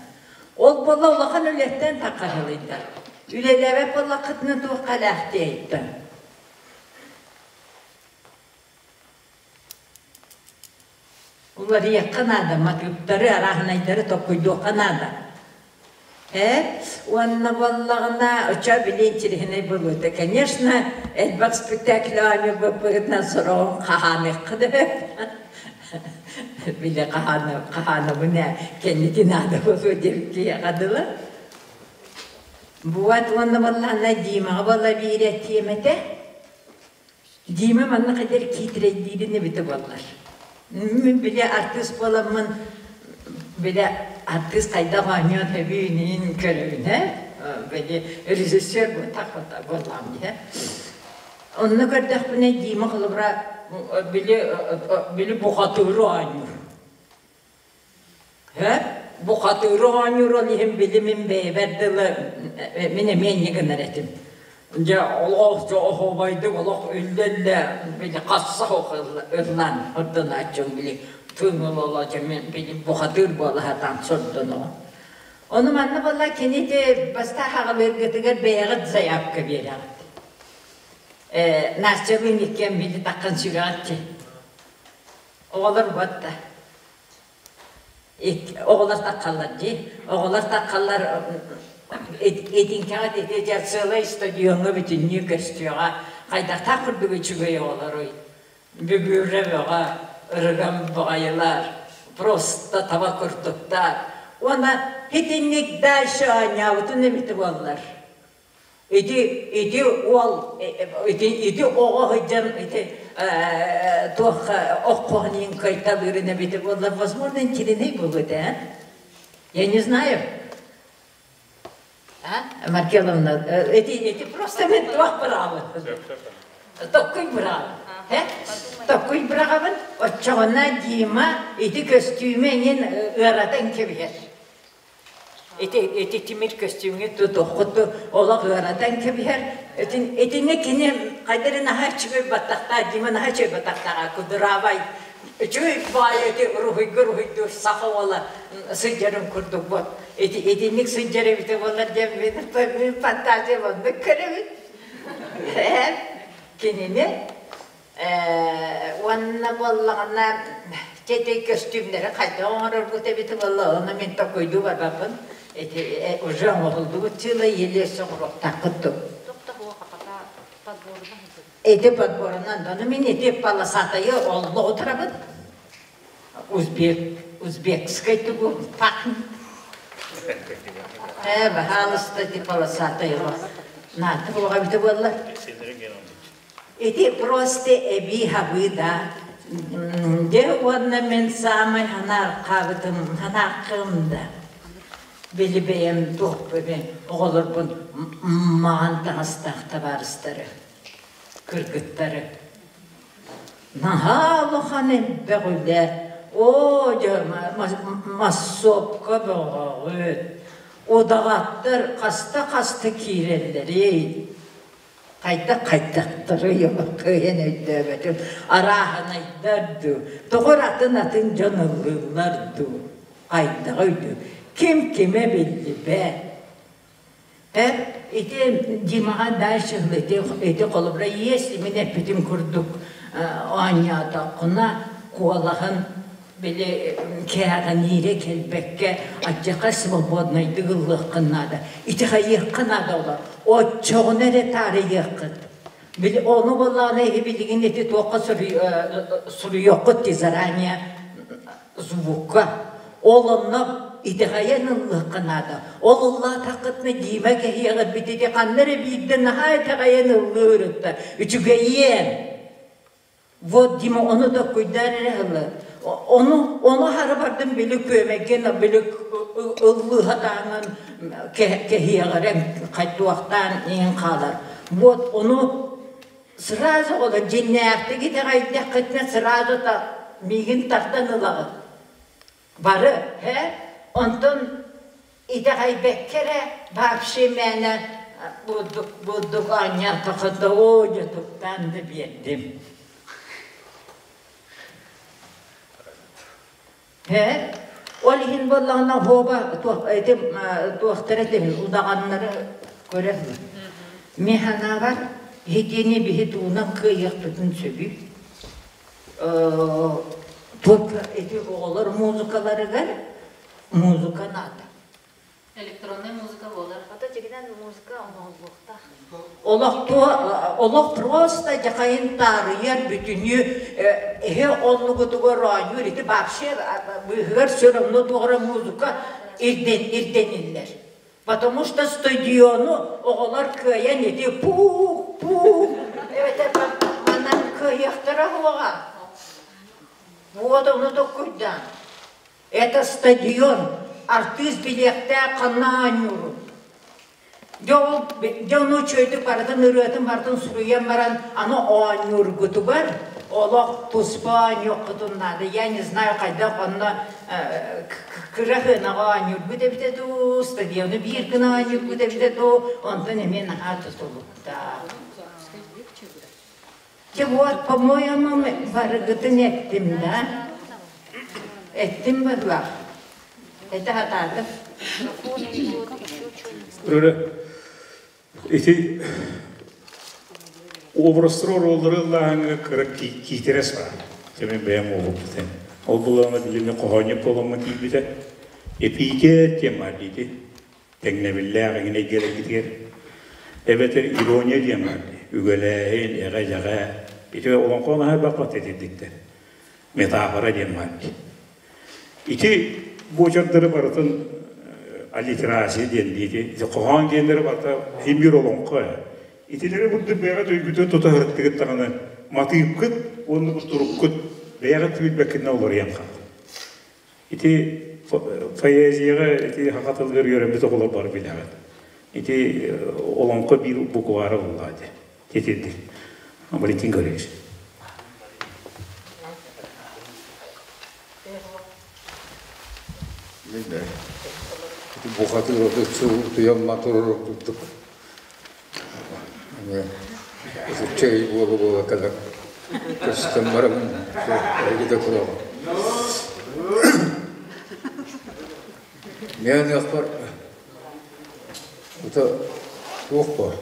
Ол буолла улахан үлэттэн таххаһылыйдар. Үлэлээбэт буоллаххытына туохха элээхтиэйттэн. Уларыйыахха наада, матыыптары, арааһынайдары толкуйдуохха наада. Э, уонна буоллаҕына, оччо били интириэһинэй буолуота. Конечно, элбэх спектакль оонньуурбуппутунан сороҕун хаһааныахха да сөп. Били хаһаанабын ээ, кэнники наада буолуо диэбит киһиэхэ дылы. Буот уонна буоллаҕына Димаҕа буола биирэ тиэмэтэ. Дима манна хайдах киитирэйдиирин эбитэ буоллар. Мин били артыыс буоламмын, били артыыс хайдах оонньуон сөбүн көрөбүн ээ. Били режиссер буолтах буоллаҕым дии. Онно көрдөхпүнэ Дима холобура били били бухатыыры оонньуур. Һэ? Бухатыыры оонньуур ол иһин били мин бэйэбэр дылы мин эмиэ инньэ гынар этим. Дьэ олох оһуобайдык олох үллэ-үллэ били хасса ыллаан ордонооччум били тыын ыла дьэ мин били бухатыыр буола сатаан сордоноҕун. Ону манна буолла кини ити бастаах аҕалыыргытыгар бэйэҕит заявка биэрэҕит. Э, Настялыын иккиэн били таххан сүгэҕит дии. Оҕолор уотта. Оҕолор таххаллар дии. Оҕолор таххаллар итинкэҕэ ити дьэ сыалай стадиоҥҥа бүтүннүү көстүөҕэ. Хайдахтаах курдук үчүгэй оҕолоруй. Бүгүүрэ бөҕө, ырыган баҕайылар, просто таба курдуктар. Уонна итинник дальше оонньообутун эбитэ буоллар. Ити ити уол ити ити оҕо сылдьан ити туох оххоһунин кайталыырын эбитэ буоллар, возможно, интеллигент буолуо этэ, а? Я не знаю. А? Маркеловна, эти, эти просто мен туох быраабын. Токкуй быраабын. Токкуй быраҕабын, оччоҕуна Дима ити көстүүмэ эҥин ыаратан кэбиһэр. Ити, ити тимир көстүүмҥэ тутуххут олох ыаратан кэбиһэр. Итин, итиннэ кини хайда эрэ наһаа үчүгэй баттахтаах, Дима наһаа үчүгэй баттахтааҕа, кудураабай. Үчүгэй баайы ити уруһуйга уруһуйдуур саха уола сылдьарын курдук вот. Ити, итинник сылдьар эбитэ буоллар диэн мин фантазия оннук көрөбүн. Кинини Уонна буоллаҕына дьэ ити көстүүмнэри хайдах оҥорорбут эбитэ буолла, ону мин толкуйдуу барбаппын. Ити уже оҥоһуллубут сыала еле оҥоруохтааххыт дуу. Ити подборунан, ону мин ити полосатайы олло утарабын. Узбек, узбекскай тугу пахнет. Э, баһаалыста ити полосатайы наата буоҕа эбитэ буолла. Ити просто эбии-хабыы да. Дьэ уонна мин саамай санаарҕаабытым, санааххым да. Били бэйэм туохпун оҕолорбун маҕан таҥастаах табаарыстары, кыргыттары. Наһаа улахан элбэх үлэ. Оо, дьэ, массовка бөҕөҕүт. Удаҕаттар хаста-хаста киирэллэрий? Хайдах хайдахтарый кыайан өйдөөбөтүм. Арааһынайдар дуу, тоҕо эрэ атын-атын дьон ыллыыллар дуу, хайдаҕа өйдүү. Ким кимэ биллибэт. Эр ити Димаҕа дальше ити, ити холобура если мин эппитим курдук оонньоотоххуна куолаһын били кээҕиниирэ кэлбэккэ аччака свободнайдык ыллыаххын наада итэҕэйиэххэ наада олор оччоҕуна эрэ таарыйыаххыт били ону буоллаҕына эһи билигин ити туохха суруйуоххут дии заранее звукка ол онно итэҕэйэн ыллыахха наада ол ыллаатаххытына Дима кэһиэҕит бит ити ханна эрэ биирдэ наһаа итэҕэйэн ыллыыр үчүгэйиэн Вот, Дима, ону да куйдаар эрэ ылы. Ону, ону хара бардым били күөмэйгин били ыллыһатааҥын кэһиэҕэрэн хайдуохтаан иһин хаалар. Вот, ону сразу ола дьиннээхтик итэҕэйдэххитинэ сразу та миигин тардан ылаҕыт. Бары, һэ? Онтон итэҕэйбэккэ эрэ вообще мээнэ бурдук бурдук оонньоотоххо оо дьэ туттаан да биэрдим. Һэ? Ол иһин буоллаҕына оһуоба ити туохтара этим удаҕаннары көрөр. Мин санаабар итини биһи тугунан кыайыахпытын сөбүй? Только эти оҕолор музыкаларыгар музыка надо. Электронная музыка. Сиэринэн музыка оҥоһуллуохтаах. Олох просто дьахайын таарыйар бүтүнүү эһи оннугутугар оонньуур ити вообще быыһыгар все равно туох музыка ирдениллэр. Потому что стадиону оҕолор кыайан ити пух пух эбэтэр манан кыайыахтара суоҕа. Вот ону токкуйдаан. Это стадион. Артыыс билиэхтээх ханна оонньуурун. Дьэ ол дьэ ону үчүгэйдик барытын ырыатын барытын суруйан баран аны оонньуургутугар олох туспа оонньуоххутун наада. Я не знаю хайдах онно кыра хыанаҕа оонньуурбут эбитэ дуу, стадиону биир гына оонньуурбут эбитэ дуу, онтон эмиэ наһаа тутулуктаах. Дьэ вот, по-моему, барыгытын эттим да. Эттим быһылаах. Этэ сатаатым. Рөрө ити образтар оруоллары ыллааһыҥҥа кыра киитирэс баар. Дьэ мин бэйэм уолбутум. Ол булаана билигин хоһоонньук буоламмын тиийбитэ. Эпиитэ тема диити. Тэҥнэбиллээх эҥин эйгэлэргитигэр эбэтэр ирония диэн баар дии. Үгэлээһин, эҕэ-дьэҕэ. Ити олоҥхо наһаа элбэх этирдиктэр. Метафора диэн баар дии. Ити буочардары барытын аллитерация диэн диити. Ити хоһоон диэннэри барыта химир олоҥхо. Итилэри бурдук бэйэҕит өйгүтүн тута сырыттыгыт даҕаны матыыпкыт уонна бу туруккут бэйэҕит билбэккинэ уларыйан хаалар. Ити поэзияҕа ити саха тылыгар үөрэммит оҕолор бары билэҕит. Ити олоҥхо биир буквара буоллаҕа дии. Титирдир. Валентин Гаврилович. Ити бухатыыр утуйамма турар курдук Чэй буола-буола кэлэр көстөн барабын эһиги да кураҕын. Мен ыахпар это туох баар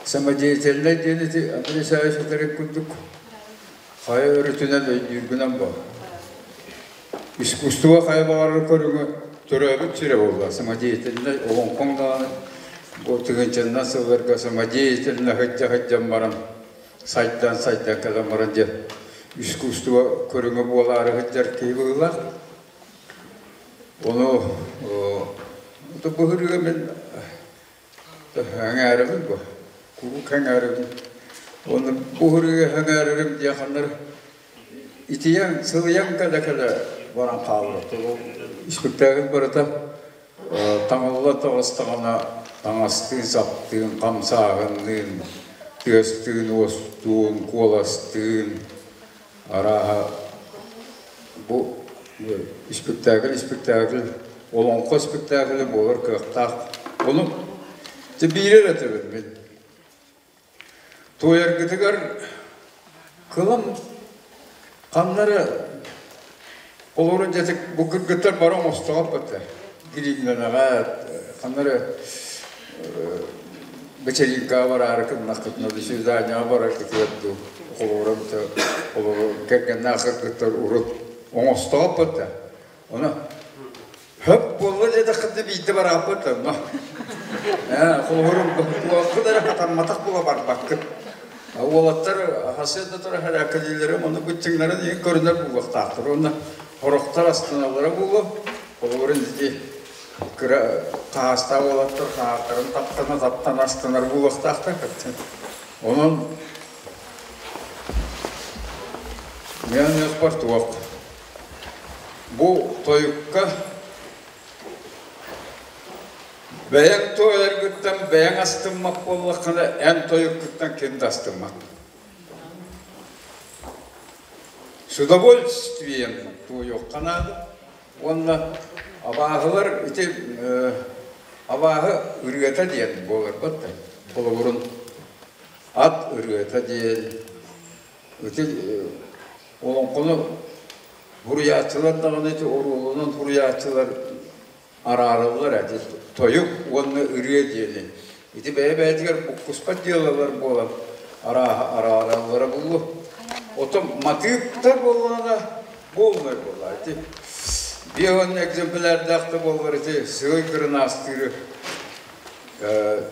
самодеятельнай диэн ити Андрей Исаевич этэрин курдук хайа өрүтүнэн өйдүүргүнэн баар. Искусство хайа баҕарар көрүҥэ төрөөбүт сирэ буолла. Самодеятельнай олоҥхоҥ даҕаны бу тыһыынчаннан сылларга самодеятельно сылдьа сылдьан баран сайдан сайдан кэлэн баран дьэ искусство көрүҥэ буолаары сылдьар киһи быһыылаах. Ону быһырыга мин Эҥээрэбин бу, куруук эҥээрэбин. Уонна бу ырыа эҥээрэрим диэн ханна итийэн, сылыйан кэлэ-кэлэ баран хаалар. Испиктээкил барыта таҥылла таҕыстаҕына таҥастыын-саптыын, хамсааһынныын, тыастыын-уостуун, куоластыын арааһа бу испиктээкил испиктээкил олоҥхо испиктээкилэ буолар кыахтаах. Ону дьэ биири эрэ этэбин мин. Туойаргытыгар кылам ханна эрэ олору дьэ бу кыргыттар бары оҥостоҕо бата гримнэнэҕэ ханна эрэ вечеринкаҕа бараары гыннаххытына свиданиеҕа бараргытыгар дуу холобура олору кэргэннээх кыргыттар урут оҥостоҕо бата Ону хөп буолла диэтэххитинэ биирдэ барааппыт онно. Ээ, холобурум туоххут эрэ хатамматах буола барбаккыт. Уолаттар хасыат да турар хэрээккэлиилэрим ону быччыҥнарын иһин көрүнэр буолуохтаахтар уонна сорохтор астыналлара буолуо. Холобурун ити кыра хаастаах уолаттар хаартарын таптана таптана астынар буолуохтаахтар. Онон мен ыахпар туох Бу тойукка бэйэҥ туойаргыттан бэйэҥ астыммат буоллаххына, эн тойуккуттан ким да астыммат. С удовольствием туойуохха наада. Уонна абааһылар ити абааһы ырыата диэн буолар батта. Холобурун ат ырыата диэн Ити олоҥхону суруйааччылар даҕаны ити оруолунан суруйааччылар араараллар ити тойук уонна ырыа диэни. Ити бэйэ-бэйэтигэр буккуспат дьыалалар буолан арааһа араараллара буолуо. Оттон матыыптар буоллаҕына буолмай буолла. Ити биэс уон экземплярдаах да буоллар ити сыай кырынаастыыры.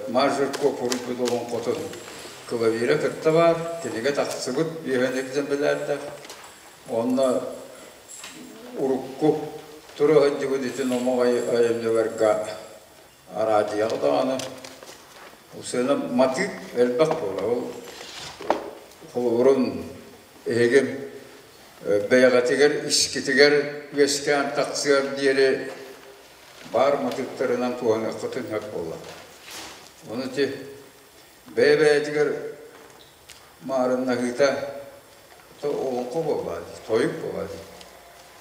Маржерко суруйбут олоҥхотун клавира кытта баар, кинигэ тахсыбыт үөһэн экземплярдаах. Онно урукку тура сылдьыбыт ити номох айымньыларга араадьыйаҕа даҕаны сыана матыып элбэх буолар. Ол холобурун эһиги бэйэҕитигэр искитигэр үөскээн тахсыар диэри баар матыыптарынан туһаныаххытын сөп буолла. Ону ити бэйэ-бэйэтигэр маарыннаһыыта олоҥхо буолла дии, тойук буолла дии.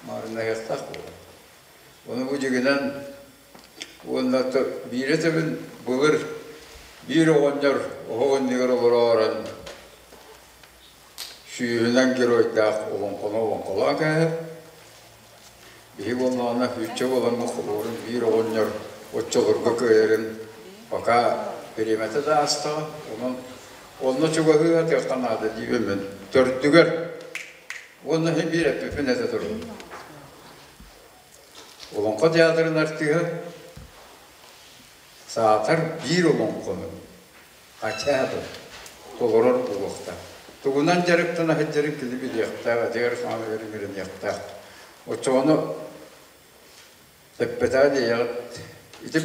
Маарыннаһыахтаах буолла. Ону бу дьигинэн уонна биирэ тэбин былыр биир оҕонньор оһох иннигэр олороорон сүүһүнэн геройдаах олоҥхону олоҥхолоон кээһэр. Биһи буоллаҕына сүүччэ буоламмыт холуурун биир оҕонньор оччолорго кыайарын пока бириэмэтэ да аастаҕа. Онон онно чугаһыы сатыахха наада диибин мин. Төрдүгэр уонна син биир эппиппин этэ турабын. Олоҥхо театрын артыыһа саатар биир олоҥхону хотя бы толорор буолуохтаах. Тугунан дьарыктана сылдьарын кини билиэхтээх, этигэр хаамыгар үөрэниэхтээх. Оччоҕуна эппэтэҕэ диэйэҕит ити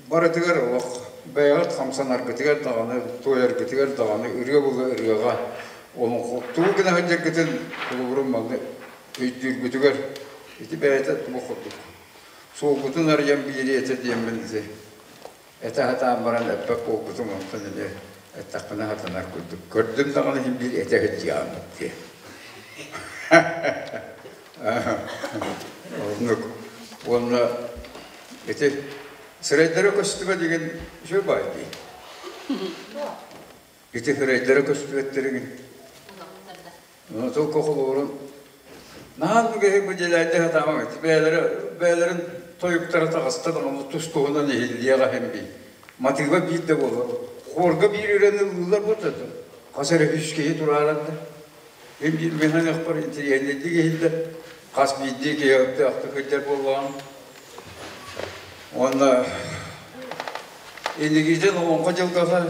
барытыгар олох бэйэҕит хамсанаргытыгар даҕаны, туойаргытыгар даҕаны ырыа була ырыаҕа олоҥхо тугу гына сылдьаргытын холобурун манна өйдүүргүтүгэр ити бэйэтэ туох курдук суолгутун арыйан биэриэ этэ диэммин ити этэ сатаан баран эппэт буолбутум онтон эмиэ эттэхпинэ сатанар курдук көрдүм даҕаны иһин биир этэ сылдьыаҕым диye оннук уонна ити сырайдара көстүбэт деген үчүгэй баай дии ити сырайдара көстүбэттэригин Только холуурун наһаа киһи бу дьэлээйдэ сатаамаҥ бэйэлэрэ бэйэлэрин тойуктара таҕыста даҕаны тус-туһунан иһиллиэҕэ иһин бий матыыба биир да буолар хуорга биир үрэн ыллыыллар буолта хас эрэ үс киһи турааран да мин биир мин интириэһинэйдик иһиллэр хас биирдии киһи өптөөхтүк сылдьар буоллаҕым уонна инникитин олоҥхо дьылҕата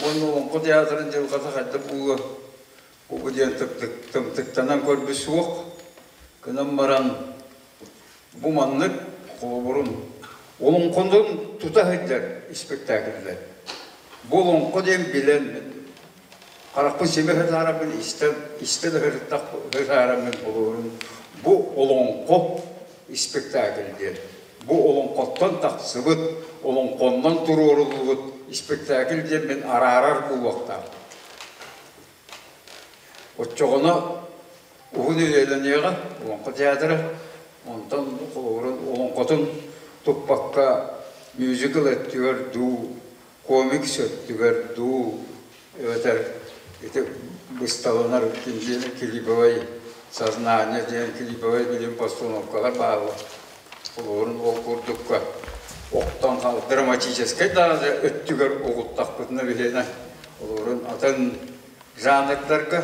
уонна олоҥхо театрын дьылҕата хайдах буолуо бу диэн тымтыктанан көрбүт суох гынан баран бу маннык холобурун олоҥхонун тута сылдьар испэктээкиллэр бу олоҥхо диэн билэн харахпын симэ сытаарабын истэн истэ да сытаараммын холобурун бу олоҥхо испэктээкил диэн бу олоҥхоттон тахсыбыт олоҥхоннон туруоруллубут испэктээкил диэн мин араарар буолуохтаах оччоҕуна уһун үйэлэниэҕэ олоҥхо театра онтон холобурун олоҥхотун туппакка мюзикл өттүгэр дуу комикс өттүгэр дуу эбэтэр ити бысталанар диэн клиповай сознание диэн клиповай билим постановкалар бааллар холобурун ол курдукка охтон хаал драматическай даҕаны өттүгэр угуттахпытына биһиэнэ холобурун атын жанрдарга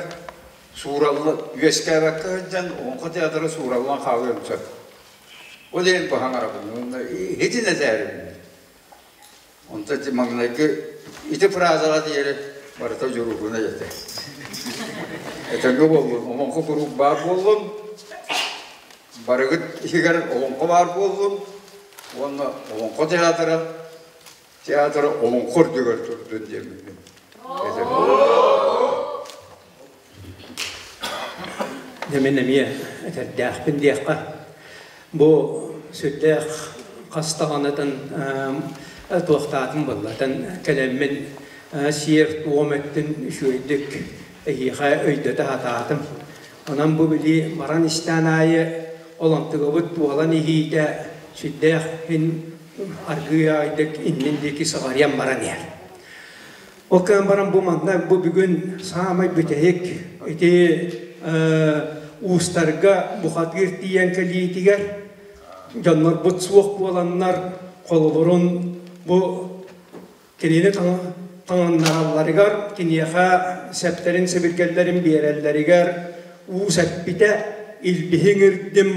сууралла үөскээбэккэ сылдьан олоҥхо театра суураллан хаалыан сөп ол иһин баһаҥарабын иһитин этээрибин Онто ити маҥнайгы ити фразаҕа диэри барыта дьоругунай этэ. Этэҥҥэ буоллун, олоҥхо куруук баар буоллун, барыгыт иһигэр олоҥхо баар буоллун уонна олоҥхо театра, театра олоҥхо үрдүгэр турдун диэммин Дьэ мин эмиэ этэрдээхпин диэххэ. Бу сүрдээх хас даҕанытын туохтаатым буоллатын кэлэммин сиэр-туом өттүн үчүгэйдик эһиэхэ өйдөтө сатаатым. Онон бу били баран истээн аайы олонтугабыт туолан иһиитэ сүрдээх иһин аргыый аайдык иннин диэки сыҕарыйан баран иһэр. Ол кэлэн баран бу манна бу бүгүн саамай бүтэһик ити уустарга бухатыыр тиийэн кэлиитигэр дьоннорбут суох буоланнар холобурун бу кинини таҥыннаралларыгар киниэхэ сэптэрин сэбиргэллэрин биэрэллэригэр уус эппитэ илбиһиҥ ирдим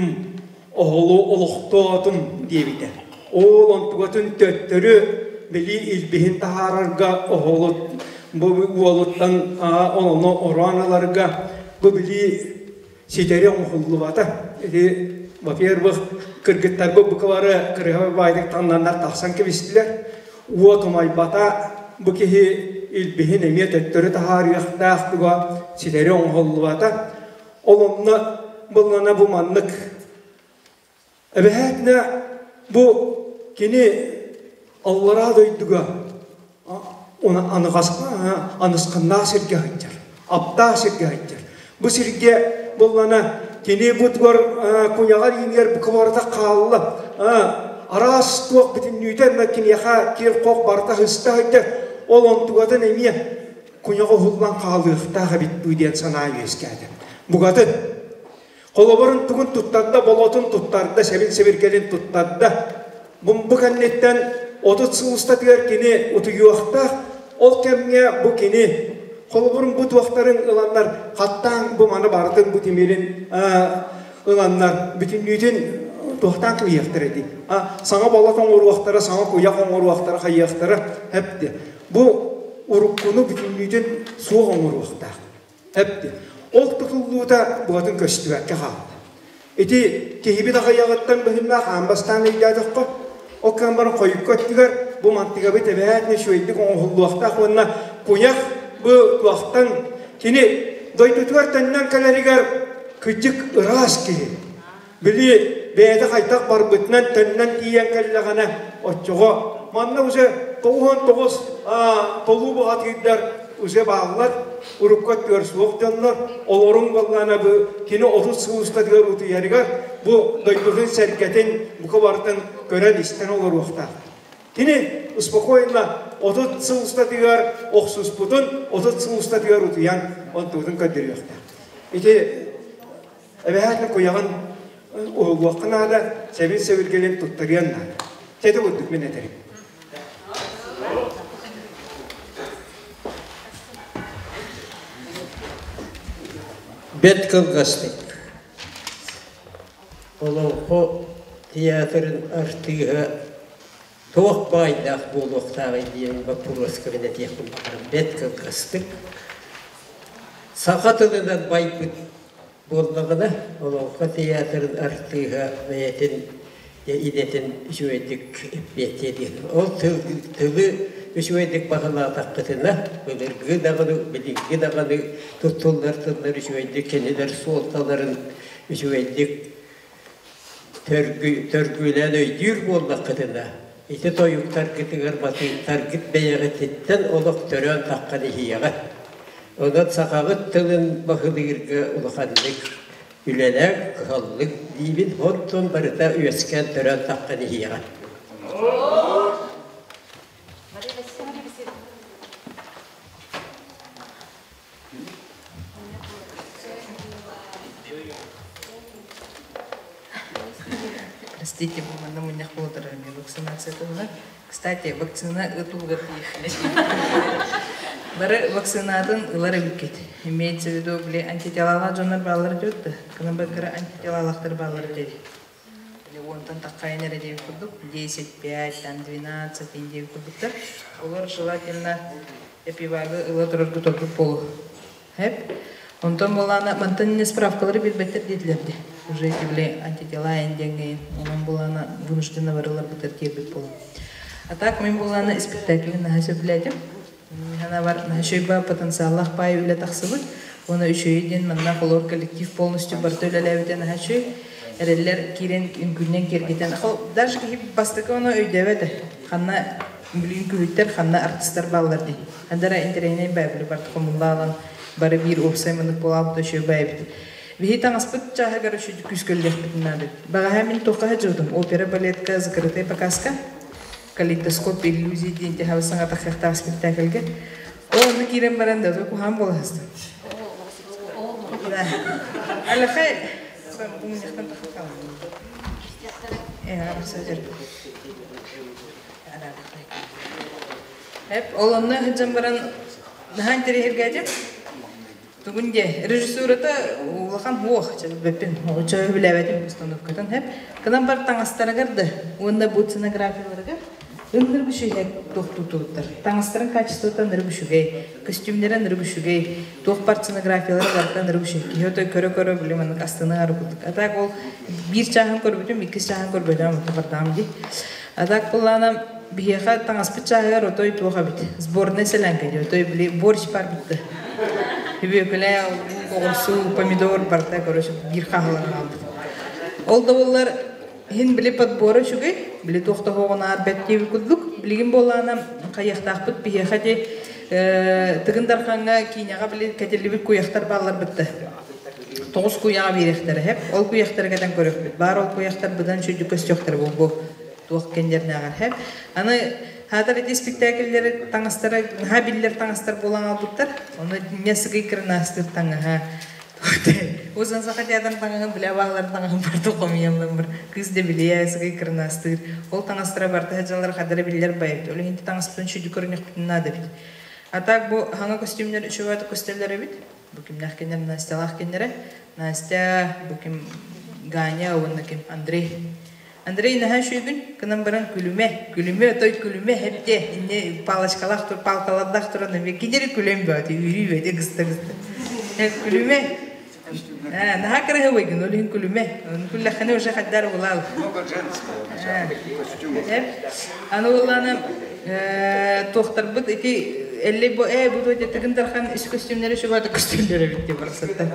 оһолу олохтоотум диэбитэ. Ол онтугатын төттөрү били илбиһин таһаарарга оһолут бу уолуттан ону ороон ыларга бу били ситэри оҥоһуллубата. Ити, во-первых, кыргыттарга букалары кырыһа баайдык таҥнаннар тахсан кэбистилэр. Уот умайбата, бу киһи илбиһин эмиэ төттөрү таһаарыахтаах туга ситэри оҥоһуллубата. Ол онно быллана бу маннык Эбэһээтинэ бу кини аллараа дойдуга анысханнаах сиргэ сылдьар, аптаах сиргэ сылдьар. Бу сиргэ буллана кини бу тугар куйаҕар иинигэр бука барыта хаалла. Араас туох бүтүннүүтэ киниэхэ кир-хох барыта сыста сылдьар. Ол онтугатын эмиэ куйаҕа уһуллан хаалыахтаах эбит дуу диэн санаа үөскээтэ. Бугатын Холобурун тугун туттарда, болотун туттарда, сэбин-сэбиргэлин туттарда. Бу, бу кэнниттэн 30 сыл устатыгар кини утуйуохтаах. Ол кэмҥэ бу кини холобурун бу туохтарын ыланнар, хаттаан бу маны барытын бу тимирин ыланнар бүтүннүүтүн туохтаан кыбыйыахтара эти. Саҥа болот оҥоруохтара, саҥа куйах оҥоруохтара, хайыахтара эпти. Бу уруккуну бүтүннүүтүн суох оҥоруохтаах. Эпти. Ол тутуллуута букатын көстүбэккэ хаалла. Ити киһибит аҕыйаҕыттан быһыннаах аан бастаан өйдөөтөххө, ол кыан баран хойукку өттүгэр бу мантыгабыт эбэһээт үчүгэйдик оҥоһуллуохтаах уонна куйах бу туохтан кини дойдутугар төннөн кэлэригэр кырдьык ыраас киһи. Били бэйэтэ хайдах барбытынан төннөн тиийэн кэллэҕинэ оччоҕо манна уже 99 толуу бухатыырдар уже бааллар урукку өттүгэр суох дьоннор олорун буоллаана бу кини 30 сыл устатыгар утуйарыгар бу дойдутун сэргэтин бука барытын көрөн-истэн олоруохтаах. Кини спокойно 30 сыл устатыгар охсуспутун 30 сыл устатыгар утуйан онтубутун көрдөрүөхтээх. Ити Эбэһээтин куйаҕын уһулуохха наада, сэбин-сэбиргэлин туттарыан наада. Чэ, курдук мин этэрим. Бэт кылгастык. Олоҥхо театрын артыыһа туох баайдаах буолуохтааҕый диэн боппуруоска мин этиэхпин баҕарабын. Бэт кылгастык. Саха тылынан байбыт буоллаҕына, Олоҥхо театрын артыыһа бэйэтин идэтин үчүгэйдик эппиэттиэ диэн. Ол тылы үчүгэйдик баһылаатаххытына, былыргы даҕаны, билиҥҥи даҕаны туттуллар тыллар үчүгэйдик кинилэр суолталарын үчүгэйдик төргүүлээн өйдүүр буоллаххытына, ити тойуктаргытыгар батыыттаргыт бэйэҕититтэн олох төрөөн таххан иһиэҕэ. Онон сахаҕыт тылын баһылыырга улаханнык үлэлээх, кыһаллык диибин, онтон барыта үөскээн төрөөн таххан иһиэҕэ. Простите, манна мунньах буолтарар эмиэ вакцинация туһунан. Кстати, вакцина ытыллар Бары вакцинатын ылар эбиккит. Имеется в виду, били антителалаах дьоннор бааллар диэт да, кына антителалаахтар бааллар диэри. Или уонтан таххайын эрэ диэбит курдук, 10, 5, там 12 диэбит курдуктар. Олор желательно эпивагы ыла тураргыт ордук буолуо. Хэп. Онтон булаана мантан не справкалары билбэттэр диэтилэр де. Уже эти антитела диэҥҥэйин. Онон булаана вынужденно барылар бытар киирбит буолу. А так мен булаана спектакль наһаа сөбүлээтим. Михана бар наһаа потенциаллаах пай үлэ тахсыбыт. Уонна үчүгэй диэн манна холор коллектив полностью барыта үлэлээбитэ наһаа үчүгэй. Эрэллэр киирэн үҥкүүнэн киэргэтэн. Даже киһи бастакы ону өйдөөбөтө. Ханна билигин күһүттэр, ханна артистар бааллар дии. Андара интэриэһинэй баайбыт барыта хомуллаалан бары биир уопсай маннык буолаабыт үчүгэй баайбыт. Биһи таҥаспыт чааһыгар үчүгэй күүскөллүөхпүтүн наада. Баҕаһа мин туохха сылдьыбытым? Опера балетка закрытая показка. Калейдоскоп иллюзий диэн тэһэбэ саҥа тахыахтаах спектакльга. Ол онно киирэн баран да куһаан буола сыстым. Алахай умньахтан таххалан. Эп ол онно сылдьан баран наһаа интэриэһиргээтим. Тугун диэ, режиссурата улахан уох, бэппин, очо билээбэтим постановкатын хэп. Кынан бар таҥастарыгар да, уонна бу сценографияларыгар ыннырык үчүгэй туох тутулуттар. Таҥастарын качествота ынырык үчүгэй, костюмнара ынырык үчүгэй, туох бар сценографиялара барыта ынырык үчүгэй. Киһи отой көрө-көрө били маннык астына курдук. А так ол биир чааһын көрбүтүм, иккис чааһын көрбөтөм, ото бардаам дии. А так буллаана биһиэхэ таҥаспыт чааһыгар отой туох эбит, сборная сэлэҥкэ дии, отой били борщ бар битти. Бүөкүлэ, оҕурсу, помидор барыта, короче, биир хаһаланан хаалбыт. Ол да буоллар, иһин били подбора үчүгэй, били туох да оҕонаар бэт диэбит курдук. Билигин буоллаҕына хайыахтаахпыт биһиэхэ ди Тыгын Дархаҥҥа киинэҕэ били кэтиллибит куйахтар бааллар бытта. 9 куйаҕа биэриэхтэрэ хэп. Ол куйахтары кэтэн көрүөхпүт. Баар ол куйахтар быдан сүдү көстүөхтэрэ бу туох кэннэрнээҕэр хэп. Аны хаатар ити спектакльлэри таҥастара наһаа биллэр таҥастар буолан албыттар. Ону не сыгый кырнаастыыр таҥаһа Узан саха театрын таҥаһын билэ бааларын таҥаһын барыта хомуйаллар. Кыыс да билиэ, сыгый кырнаастыыр. Ол таҥастара барыта сылдьаллар хадара биллэр байыт. Ол иһин таҥаспытын сүдү көрүнүөхпүтүн наада эбит. А так бу хаҥа костюмнар үчүгэй көстөллөр эбит. Бу кимнээх кинилэр Настялаах кинилэрэ. Настя, бу ким Ганя уонна ким Андрей. Андрей наһаа үчүгүйгүн гынан баран күлүмэ, күлүмэ, отой күлүмэ эптэ инне палочкалаах тур, палкалардаах туран эмиэ кинери күлэн бөөтү, үүрүү бөөтү гыста-гыста. Күлүмэ. Наһаа кыраһыбайгын, ол иһин күлүмэ. Күллэххинэ уже хайдар булал. Аны улланы туохтарбыт ити элли бу э бу тыгын дархан ис костюмнары шубата костюмнары битти барсаттан.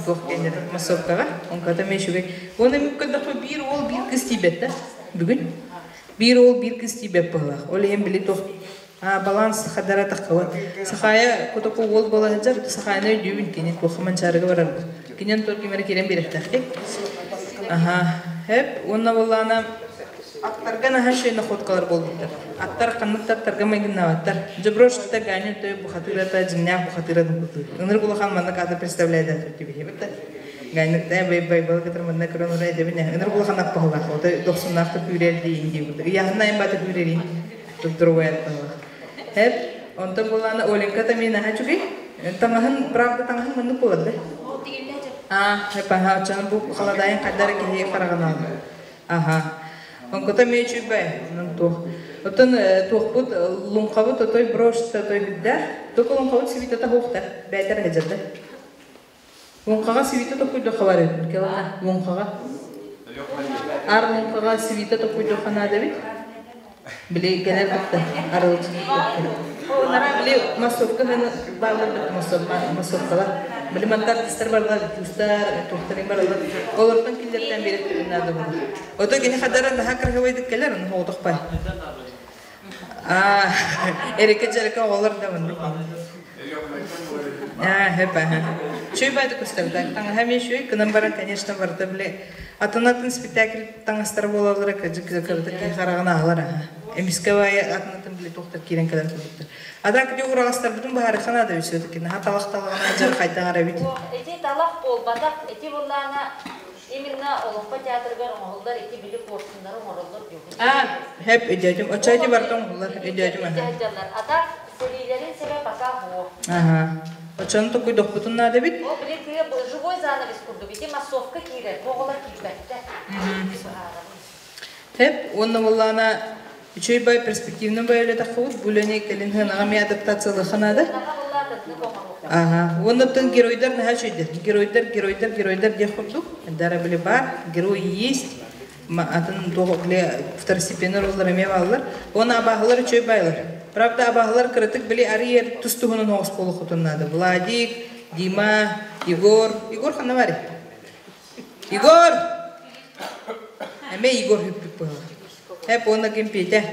Туох диэннэр массовкаҕа онката эмиэ үчүгэй. Уонна мин көрдөхпө биир уол биир кыыс тиийбэт да бүгүн. Биир уол биир кыыс тиийбэт быһыылаах. Ол иһин били туох баланс хадара таххабат. Сахаайа котоку уол буола сылдьар, Сахаайаны өйдүүбүн кини туохха манчаарыга барар. Кинен туох ким эрэ киирэн биэрэхтээх Аха. Хэп уонна буоллаана аттарга наһаа үчүгэй находкалар буолбуттар. Аттар ханнык да аттарга майгыннаабаттар. Дьоброшта Ганя той бухатырата дьиҥнээх бухатыратын кутуу. Ынырык улахан маннык аты представляет тибиһибит да. Ганя бай бай балыкытыр манна көрөн урай дебине. Ынырык улахан аппахалаах. Отой дохсуннаахта күүрэр диин дии курдук. Ыйааһынна айан бата күүрэрин. Туттуругай атталах. Хеп, онтон булаана Оленька та мен аха чугай. Таҥаһын, правда таҥаһын маннык буолар да? А, хеп, аха, оччону бу халадайын хайдара киһи хараҕын Аха. Онкото эмиэ үчүгэй, онон туох. Оттон туохпут луҥхабыт отой брошта отой бүддээх. Только луҥхабыт сибитата хуохта, бээтэр эһэдьэрдэ. Луҥхаҕа сибитэ токуйдохха бар эбит, келана луҥхаҕа. Ар луҥхаҕа сибитэ токуйдохха наада эбит. Били кэлэр кытта арылычы Нара били массовка баалар массовкалар. Били манта артистар баралар, тустар, туохтарын баралар. Олортон киллэртэн биэрэр наада буолар. Ото кини хадара наһаа кыргыбайдык кэлэр, ону хоҕотохпай. Аа, эрэкэ дьэрэкэ оҕолор да маннык. Аа, хэп аха. Чүй байды көстөрдө. Таҥаһа эмиэ үчүгэй, гынан баран, конечно, барыта били атын-атын спектакль таҥастара буолаллара кырдьык кырдык киһи хараҕын аалар аха. Эмискэ баайы атын-атын били туохтар киирэн кэлэр курдуктар. А так ити ураҕастарбытын быһаарыахха наада все-таки. Наһаа талах талаҕына дьар хайдах эрэ эбит. Ити талах буолбатах, ити буоллаҕына именно Олоҥхо театрыгар оҥоһуллар ити били куорсуннары оҥороллор диэбит. Аа, хэп өйдөөтүм. Оччо ити барыта оҥоһуллар өйдөөтүм аха. А так сэриилэрин сэбэ пока суох. Аха. Оччону токуйдохпутун наада эбит. Ол били тыа живой занавес курдук ити массовка киирэр, бу оҕолор киирбэттэр. Хэп уонна буоллаҕына үчүгэй бай перспективный бай үлэтэххибит бу үлэни кэлин сыанаҕа эмиэ адаптациялыахха наада. Ага. Уонна оттон геройдар наһаа үчүгэйдэр. Геройдар, геройдар, геройдар диэх курдук. Дара били бар, герой есть. Атын туох били второстепенный роллар эмиэ бааллар. Уонна абааһылар үчүгэй байлар. Правда, абааһылар кыратык били арыйар тус туһунан оҕус буолуоххутун наада. Владик, Дима, Егор. Егор ханна барый? Егор! Эмэ Егор хүппүт быһыылаах. Хэп уонна ким Петя.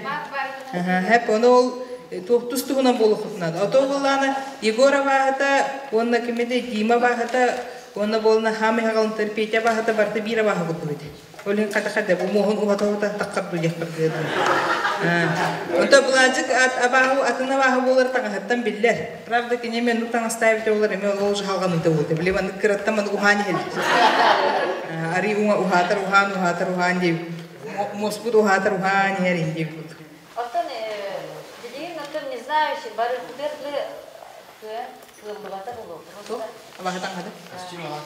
Хэп ону ол туох тус туһунан буолуоххутун наада. Ото буоллаана Егор абааһыта уонна ким этэй Дима абааһыта уонна буолна хаам иһаҕалынтар Петя абааһыта барыта биир абааһы курдук этэ. Ол иһин хата-хата бу муоһун уһата-уһата таххар диэхпэр гыадым. Онто Былаадьык абааһы атын абааһы буолар таҥаһыттан биллэр. Правда, кини эмиэ оннук таҥастаабыта буолар, эмиэ ол дьаһалҕаныыта буолта. Били маннык кыраттан маннык уһаан иһэллэр. Арыы уҥа уһаатар уһаан, уһаатар уһаан диэбит. Муоспут уһаатар уһаан иһэр ин диэбит курдук. Оттон билигин оттон не знаю, бары кутер Кыаллыбата буолуо. Просто Абаһытаҥхата.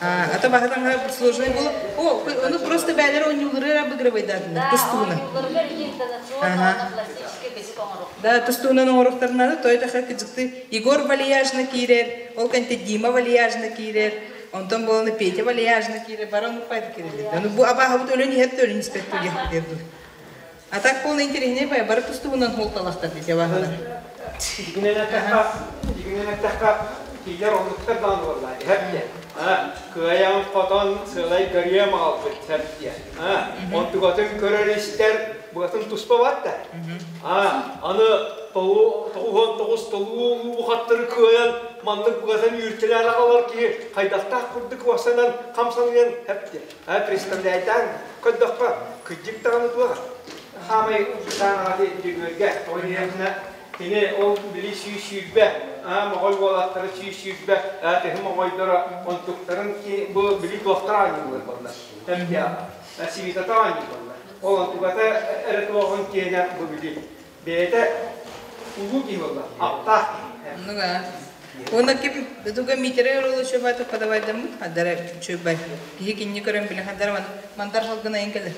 А то баһытаҥха сложный было. О, ну просто бээлер оонньуулары обыгрывайдаатыннар Да, тустууна. оонньууларыгар интонационно уонна пластическай кызык оҥоруох. Да, тустуунан оҥоруохтарынада той таха кыдьыкты Егор Вальяжна киирэр, ол кэнтэ Дима Вальяжна киирэр, онтон буолана Петя Вальяжна киирэр, баран уппайда киирэллэр. Ну бу абааһыбыт өлөн иһэр да өлөн испэт диэх дуу. А так полный интересней бай, бары тустуунан холталахтар дии абааһылар. Дьигинэн эттэххэ, дьигинэн эттэххэ, тиийэр оннуктар даҕаны буоллаа иһэр диэн. Кыайан хотон сылай көрүөм аҕалбыт сэр диэн. Онтугатын көрөр-истэр быатын туспа бар да. Аны 99 толуу улуу кыайан маннык быатын үүртэлээн аҕалар киһи хайдахтаах курдук уосанан хамсаныан хэп диэн. Представляйтаан көрдөххө, кырдьык даҕаны туох хаамай саанаҕаты Дьөгүөргэ тоҕо диэххинэ кини ол били 120 моҕой уолаттара 120 тыһы моҕойдоро онтуктарын бу били туохтара оонньуулар буолла сибитата оонньуу буолла ол онтугата эрэ туоҕун киэнэ бу били бэйэтэ улуу киһи буолла аптаах киһи. Ну да. Уонна ким туга Митере оролу чөбай подавайдаммыт хадара чөбай. Киһи кинни көрөн биле хадара ман мандар халгына ин келер.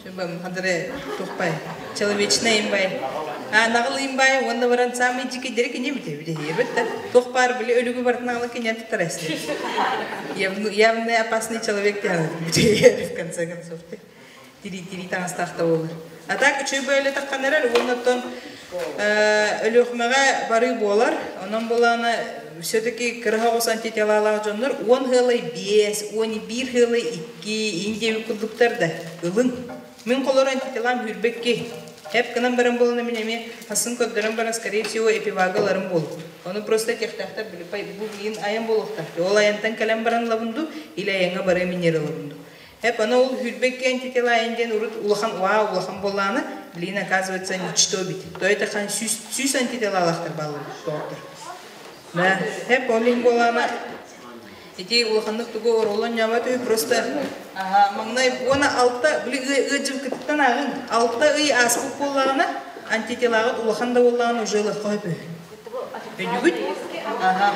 Чөбай хадара тухпай. Человечный имбай. А нагыл имбай уонна баран самый дикий дерек не бите бите ебет. Тух пар биле өлүгү бартын алы киня тутарасты. Явно опасный человек те в конце концов. Тири-тири таҥастаахта буолар. А так үчүгэй бөөлө тахханарар уонна оттон Өлүөхүмэҕэ барыы буолар. Онон буолаана все-таки кыраһа оҕус антителалаах дьоннор 10,5, 11,2 индиэби курдуктар да ылын. Мин холор антителам хүрбекки. Хеп гынан баран буолана мин эмиэ хасын көрдөрөн баран, скорее всего, эпивагаларым буолу. Ону просто техтахтар билипай бу билин айан буолуохтар. Ол аянтан кэлэн баран лабынду или аяҥа бары минер лабынду. Хеп аны ол хүрбекки антитела айан урут улахан уа улахан боллааны, блин, оказывается, ничто бит. То это хан сүүс антителалахтар баллы доктор. Да, хеп олин боллаана ити улаханнык тугу оролон нямат просто ага маңнай уона алта били ыджым кыттан агын 6 ый аспыт боллаана антителагыт улахан да боллаана уже лаххой Өйдүгүт? Ага.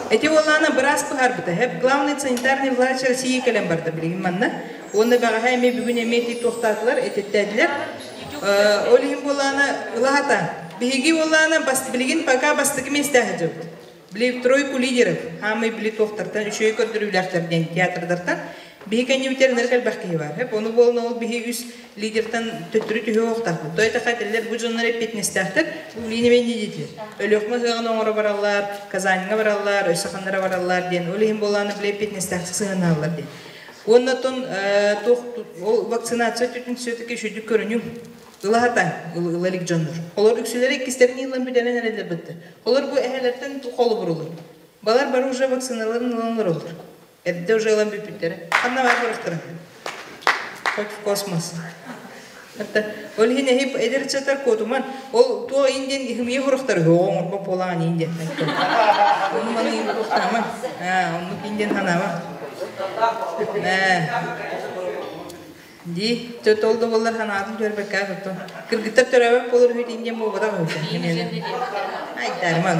Эти боллаана быраас быһарбыта. Хеп главный санитарный врач России кэлэн барды билигин манна. Уонна баҕаһа эме бүгүн эме ти туохтаатылар, этеттээдилер. Ол иһин боллаана ылаһата. Биһиги боллаана бас билигин пока бастакы местэ жыбыт. Били тройку лидеров, хамай били туохтартан, үчөй көрдөрүүлэхтэрден театрдартан биһи кэннибитер нэр кэлбэх киһи бар. Хеп ону буолна ол биһи үс лидертан төттүрү түһү оохтаахпыт. Той тахателлер бу дьоннор эппиэтинэстээхтэр, бу лиинебен диэтилэр. Өлүөхмэ ыһыаҕын оҥоро бараллар, Казаньҥа бараллар, өссө ханнара бараллар диэн. Ол иһин буолааны били эппиэтинэстээх сыһыанааллар диэн. Уонна тон туох ол вакцинация түтүн все-таки шүдүк көрүнүм. Ылаһата ылалик дьоннор. Олор үксүлэри иккистерин ылан бүтэнэн эрэллэр бытты. Олор бу эһэлэртэн холобурулар. Балар бары уже вакциналарын ыланлар олор. Эрдэ уже ылан бүппүттэрэ. Ханна бар барахтара. Хоть в космос. Это ол иһин эһип эдэр чатар куотуман ол туо индиэн ихымие хурахтар хоҕоҥ орбо буолаан индиэн. Ону маны ин туохтааман. Аа, оннук индиэн ханаама. Нэ. Ди, тол да боллар ханаатын төрбеккә тоттон. Кыргыттар төрөбөк болор хүт индиэн буолбатах үһү. Ай, дарман.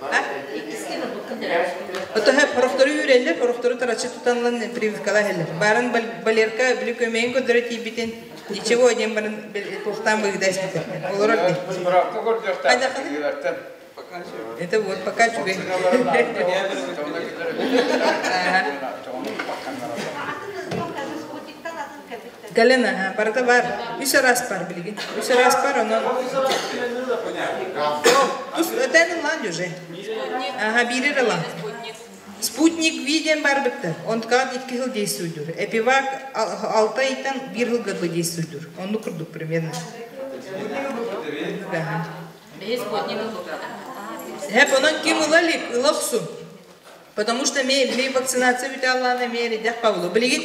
А? Ото хеп хорохтору үреллер, хорохтору тарачы тутанлан прививкала хеллер. Барын балерка били көмейин көдөрө тийбитин ничего дем барын тухтан быгда испитер. Олор ди. Справка көрдөхтөр. Это вот пока чугай. Галина, барата бар. Үс раз бар билигин. Үс раз бар, онон. Тус өтәнин лан уже. Ага, бирер лан. Спутник виден бар битте. Онткат 2 жыл действует. Эпивак 6 айтан 1 жыл году действует. Он курдук примерно. Ага. Хеп онон ким ылалик ылахсу. Потому что ме вакцинация бит Аллана мере дях Павлу. Билигин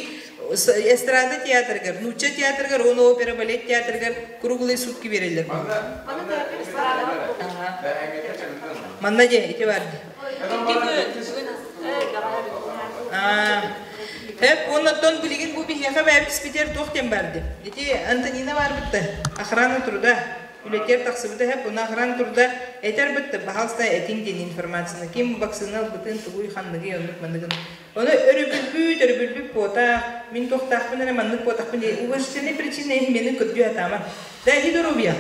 эстрада театргар, нуча театргар, оны опера балет театргар круглые сутки берелер. Манна же, ити бар. Хеп, оннан билигин бу бихеха бәбис питер тохтен барды. Ити Антонина бар битте. Охрана труда. Үлэтигэр тахсыбыта һэп, уна охрана труда этэр бытты, пожалуйста, этиҥ диэн информацияны. Ким вакцина ылбытын, тугуй, ханныгый, оннук манныгын. Ону өрөбүлбүт, өрөбүлбүт куотаах, мин туохтаахпын эрэ маннык куотахпын дии. Уважительные причины иһимиэнин көрдүү сатаама. Да иһи доруобуйа.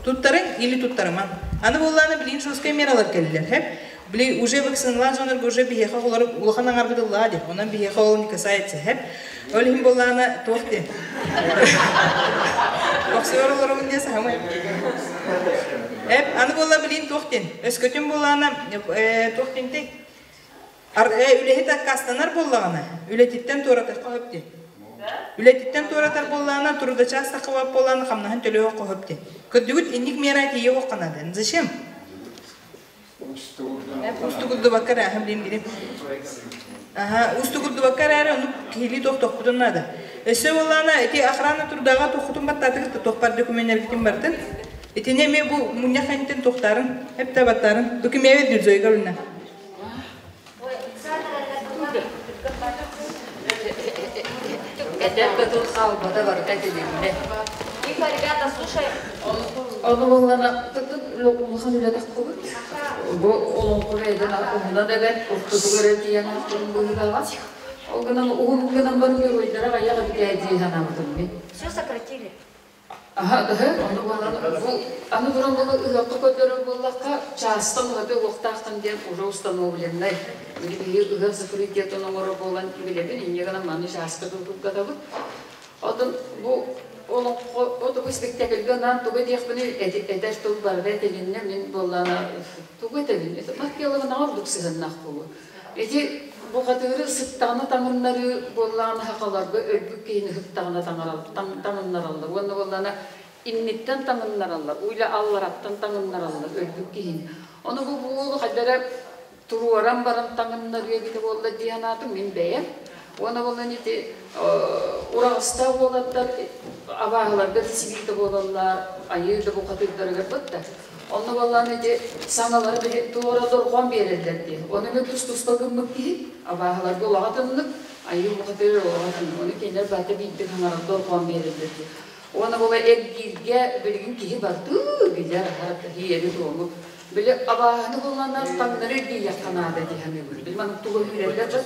Туттарыҥ или туттарымаҥ. Аны буоллаана билигин жесткай мералар кэллилэр, һэп. Били уже вакциналаан дьоннорго уже биһиэхэ оҕолору улахан аҥарбыт ыллаа дии. Онон биһиэхэ ол не касается, һэп. Ол иһин буоллаана туох диэн. Охсуор олоробун диэн саһамай. Эп, аны буолла билин туох диэн. Өскөтүн буоллаана туох диэнтэй? Үлэһит аккаастанар буоллаҕына, үлэтиттэн туоратыахха сөп диэн. Үлэтиттэн туоратар буоллаҕына, трудочас таххыбат буоллаҕына, хамнаһын төлүөх сөп диэн. Көрдүгүт, инник мера тиийэ уохханады. Зачем? Устугурдубакка эрэ, билим билим. Аха, устугурдубакка эрээри ону киһилии тохтохпутун наада. Өссө буоллаҕына, ити охрана трудага тоххутун баттаатыгыт тохпар документаргытын бартын. Итини эмиэ бу мунньах кэнниттэн тохтарын, эптэ баттарын, документ дүрзойга үлнэ. Эдэр да тыл хаалбата барыта этилиннэ. Тихо, ребята, слушаем. Ону буоллана улахан үлэ таххыбыт. Бу олоҥхо бэйэтин уһуна да бэрт, ортотугар эрэ тиийэн ааспытын быһыылааҕа. Ол гынан уһун гынан баран геройдара аҕыйах эбит дии санаабытым мин. Все сократили. Аһа, ону буолан бу аны туран була ыһыахха көрдөрөр буоллахха, чаастан уһаты уохтаахтан диэн уже установленнай. Били биһиги ыһыах закрытиетын оҥорор буолан билэбин, инньэ гынан маны чааска тутуггатабыт. Отон бу олоҥхо оту спектакльга анаан тугу этиэхпиний, этэр тыл барыта этилиннэ, мин буоллаана тугу этэбин, Маккеловынаҕа ордук сыһыаннаах буолуо. Ити бухатыыры сыттаҕына таҥыннарыы буоллаҕына сахаларга өлбүт киһини сыттаҕына таҥыннараллар уонна буоллаҕына инниттэн таҥыннараллар, уйла аллараттан таҥыннараллар өлбүт киһини. Ону бу буолу хайда эрэ туруоран баран таҥыннарыы эбитэ буолла дии санаатым мин бэйэм. Уонна буоллан ити ураҕастаах уолаттар абааһыларга сибиитэ буолаллар, айыы да бухатыырдарыгар бытта. Онно буоллаҕына ити саҥалары били туора дорҕоон биэрэллэр дии. Ону эмиэ тус-туспа гыммыт киһи, абааһыларга улаҕатыннык, айыы бухатыыр улаҕатыннык. Ону кинилэр барыта биирдик саҥарар дорҕоон биэрэллэр дии. Уонна буола эргииргэ билигин киһи бардыы билэр аһара иэри-туому. Били абааһыны буолланнар таҥнары эргийиэххэ наада дии саныыбын. Били маннык тугу үүрэллэр да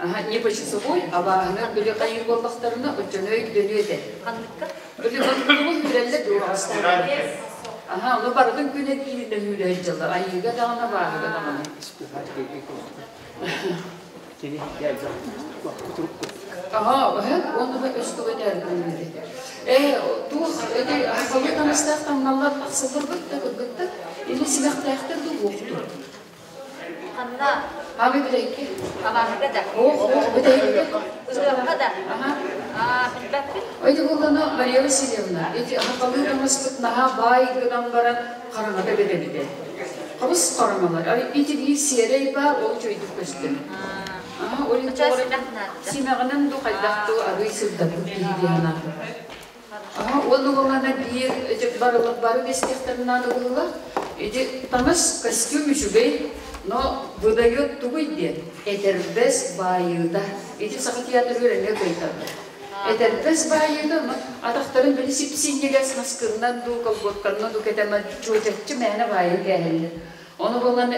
Аха, не почасовой, абааһыны били хайыыр буоллахтарына, оччону өйдөнүө этэ. Ханныкка? Били тугу үүрэллэр дуоҕастаах. Аха, ону барытын күн эргииринэн үүрэ сылдьаллар. Айыыга даҕаны, абааһыга даҕаны. Аха, уонна өстүгө тээргиннэри. Э, туох, эти хахалы таҥастаах таҥналлар тахсаллар да кыргыттар, или симэхтээхтэр да буохтур. Ханна? Ами бүтэйки. Абааһыга да. Ох, ох, бүтэйки. Ыһыахха да. Аха. Аа, билбэппин. Ити буоллана Мария Васильевна, ити хахалы таҥаспыт наһаа баай гынан баран хараҥата бэтэбитэ. Хабыс хараҥалар. Ити биир сиэрэй баар, ол үчүгэйдик көстөр. Аха, ол симэҕинэн ду хайдах ду арый сырдаппыт киһи диэн Аха, уонна буоллаҕына биир бары бары бэстиэхтэрин наада быһыылаах. Ити таҥас костюм үчүгэй, но выдает тугуй диэн этэрбэс баайыыта. Ити Саха театрыгар эмиэ кыайтарда. Этэрбэс баайыыта, атахтарын били сип-синньигэс наскыннан дуу, колготканнан дуу кэтэмэн чуочаччы мээнэ баайан кээһэллэр. Ону булан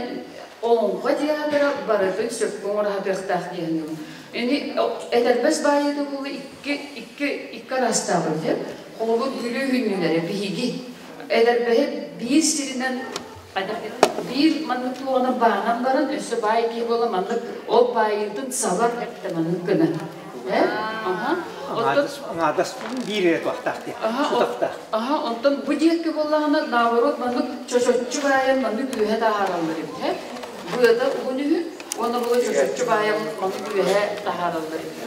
олоҥхо театра барытын сөпкө оҥоро сатыахтаах диэн Ини этэрбэс баайыыта буолу икки икки икки араастаах диэн. Холобур Бүлүү хүннүлэрэ биһиги этэрбэһи биир сиринэн биир маннык туоҕунан баанан баран өссө баай киһи буола маннык ол баайыытын сабар эптэ маннык гына. Э? Аха. Оттон Аҥаардас биир эрэ туохтаах диэн. Тутахтаах. Аха, онтон бу диэки буоллаҕына, наоборот, маннык чочоччу баайан маннык үөһэ таһаараллар эбит, э? Быата уһун үһү, уонна була чочоччу баайан маннык үөһэ таһаараллар эбит.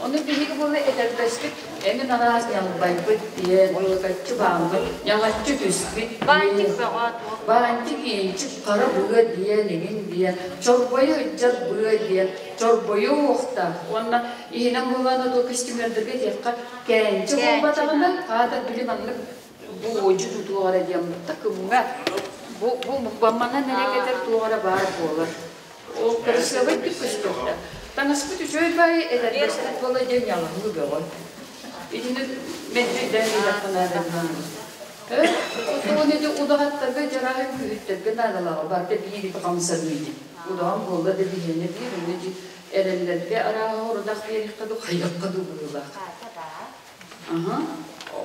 Ону биһиги буола этэрбэспит, эҥин араас ньалбайбыт диэн, былыкаччы бааммыт, ньаҥаччы түспүт Баантик бөҕө туох. Баантик иинчик хара быа диэн, эҥин диэн, чорбойу ыдьар быа диэн, чорбойу уохтаах уонна иһинэн буолаана туох костюмердарга этиэххэ кээнчи буолбатаҕына хаата били маннык буодьу тутуох эрэ диэн такымҥа бу бу манан эрэ кэтэр туох эрэ баар буолар ол кырасыабай түк көстүөхтэ таҥаспыт үчүгэй баайы этэрбэспит буола диэн ньалаһыы бөҕө итини мэлдьи өйдөөн билэххэ наада. Оттон ити удаҕаттарга дьараһын күһүттэргэ наадалааҕа барыта биир ити хамсаныы Удаҕан буолла да биһиэнэ биир онно ити эрэллэргэ арааһа орудах биэриэххэ ду хайыахха ду быһыылаах. Аха.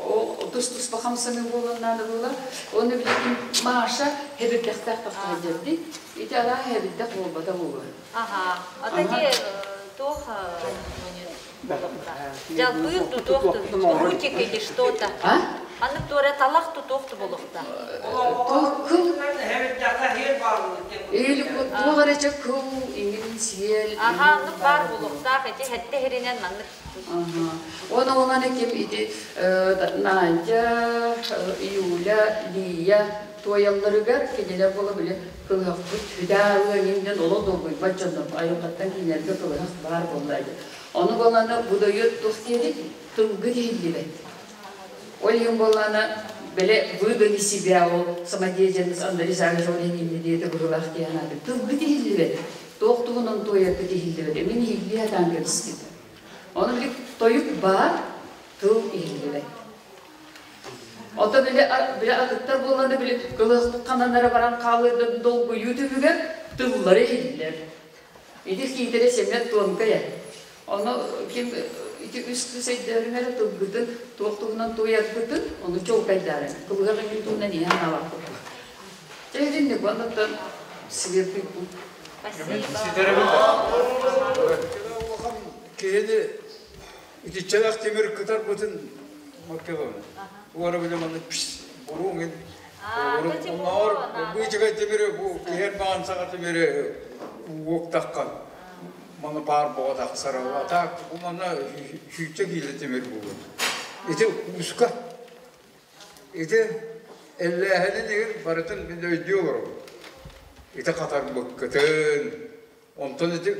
Ол тус-туспа хамсаныы буолан наада буолар. Уонна билигин Маша хэбирдэхтээх тахсар дьэрди. Ити арааһа хэбирдэх буолбата буолуо. Ага. А эти туох Дьалбыыр тутуох рутик или что-то. А? Аны туора талах тутуох тубулукта. Кыл Или туох эрэ чэ кыл иҥин сиэл. Аха, оннук баар булуктаах ити хэтте хиринен маннык. Оны оланы ким ити Надя, Юля, Лия туойалларыгар кинилэр буола били кылыһахпыт хүдээ ыаҥинден оло долгуйбат дьоннор айылҕаттан кинилэргэ кылыһах баар буолла Ону буоллаана бу дойду туох диэбит тылгы иһиллибэт. Ол иһин буоллаана бэлэ выгони себя ол самодеятельность Андрей Савич ол иһин диэтэ быһыылаах диэн ааты тылгыт иһиллибэт. Туох туһунан туойаргыт иһиллибэт. Эмин иһиллии сатаан кэбиспит. Ону били тойук баар, тыл иһиллибэт. Ото били били атыттар буоллаана били кылыһах хананара баран хаалыырдан долгуйуу түмүгэр тыллары иһиллэр. Ити киитэрэ сэмэ тонкая. Ону ким ити үс кыыс өйдөөрүҥ эрэ тылгытын, туох туһунан туойаргытын, ону чуолкайдаарыҥ. Кылыһах иҥин туһунан иһэн аалаахпыт. Дьэ итинник оннуттан светлый путь. Улахан киһини итиччэлэх тимир кытарбытын Маккелоны. Уора биле маннык буруҥ Онноор быычыгай тимири бу киһи маҕан саҕа тимири уоктахха маны паар боҕо тахсар. А так бу манна сүүччэ киилэ тимир буолуо. Ити ууска. Ити эллээһинин иһин барытын мин өйдүү олоробун. Ити хатарбыккытын, онтон ити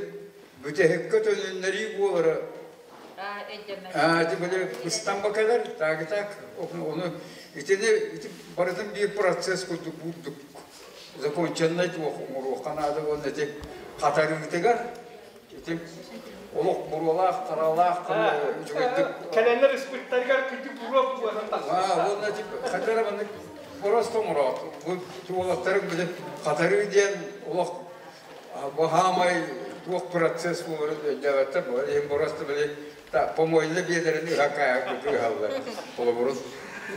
бүтэһиккэ төнүннэрии буолара ити били быстан кэлэр так так ону итини ити барытын биир процесс курдук бурдук законченнай туох оҥоруохха наада уонна ити хатарыытыгар ити олох буруолаах таралаах үчүгэйдик кэлэннэр ыспыттарыгар күндү буруо буолан тахсар уонна ити хатара маннык просто оҥороот бу уолаттарыҥ били хатарыы диэн олох Бу хаамай туох процесс буоларын өйдөөбөттөр буолар. Иһин просто били помойно биэлэрин ыһа каайарбыты ыһаллар. Холобурун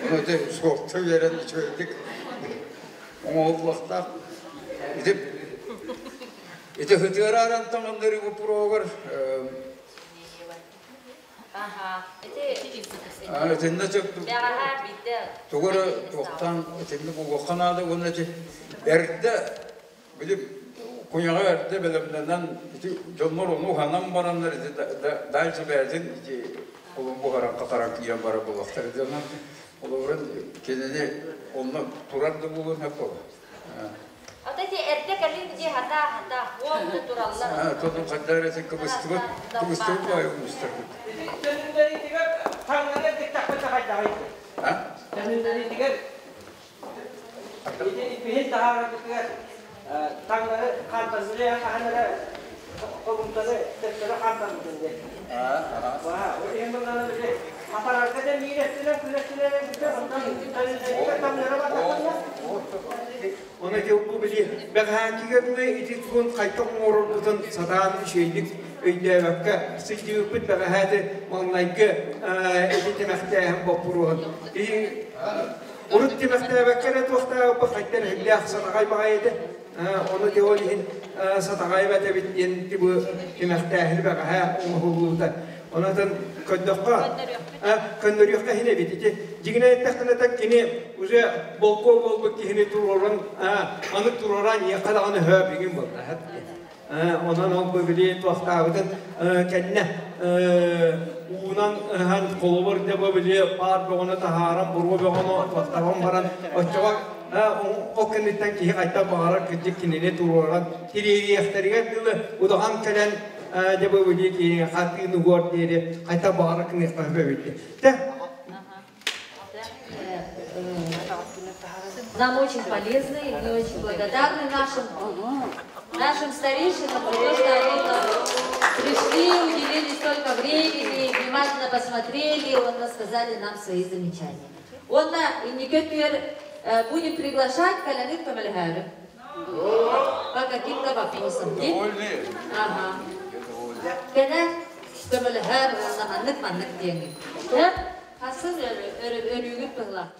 ону ити суолта биэрэн үчүгэйдик оҥоһуллуохтаах. Ити ити хытыарааран таҥыннарыы боппуруоһугар Итиннэ тугу эрэ туохтаан итинник буолуохха наада уонна ити эрдэ Били куйаҕа эрдэ бэлэмнэнэн ити дьоннор ону уһанан бараннар ити дальше бэйэтин ити олун буһаран хатаран киирэн барар буолуохтар дьоннор олорун кинини онно турар да буолуон сөп буолар. Ата ити эрдэ кэлин дии хата хата уонна тураллар. Тотун хайдах эрэ кыбыстыбыт кыбыстыбыт баайы умустарбыт. Төнүннэриитигэр таҥнары диктахпыта хайдаҕый? Төнүннэриитигэр Ити таһаарарбытыгар таҥнары хаантарбыты хаһан эрэ холумтаны төттөрү хаантарбытын диэн. Ол иһин былаана били хатарарга да миир өттүнэн күн өттүнэн бүтэ онтон таҥнары бардахтарына Оны бу били бэҕэһээҥкигэ дылы ити тугун хайдах оҥорорбутун сатаан үчүгэйдик өйдөөбөккө сылдьыбыппыт бэҕэһээти маҥнайгы ити тимэхтээһин боппуруоһун Урут тимэхтээбэккэ эрэ туохтаабыппыт хайдах иһиллээх сатаҕай баҕайы этэ. Ону те ол иһин сатаҕай эбэтэбит диэн бу тимэхтээһини бэҕэһээ оҥоһуллубута. Онон көрдөххө, көннөрүөххэ иһин эбит. Ити дьиҥинэ эттэххинэ кини уже болкуо буолбут киһини туруоран, аны туруоран иэххэ даҕаны һөөбүгүн буолла. Онон ол били туохтаабытын кэннэ уунан ыһан холобур дьэ бу били паар бөҕөнү таһааран буруо бөҕөнү туохтаабан баран оччоҕо ол кэнниттэн киһи хайдах баҕарар кырдьык кинини туруоран тириэриэхтэригэр дылы удаҕан кэлэн дьэ бу били киһи хатыын угуор диэри хайдах баҕарар гыныахха сөп эбит Нам очень полезны, и мы очень благодарны нашим, нашим старейшинам за то, что они пришли, уделили столько времени, внимательно посмотрели, вот рассказали нам свои замечания. Уонна инники өттүгэр будем приглашать кэлэни көмөлөһөөрү. По каким-то вопросам. Ага. Кэлэ көмөлөһөр уонна маннык маннык диэҥи. Хасыл өрүүгүт быһылаах.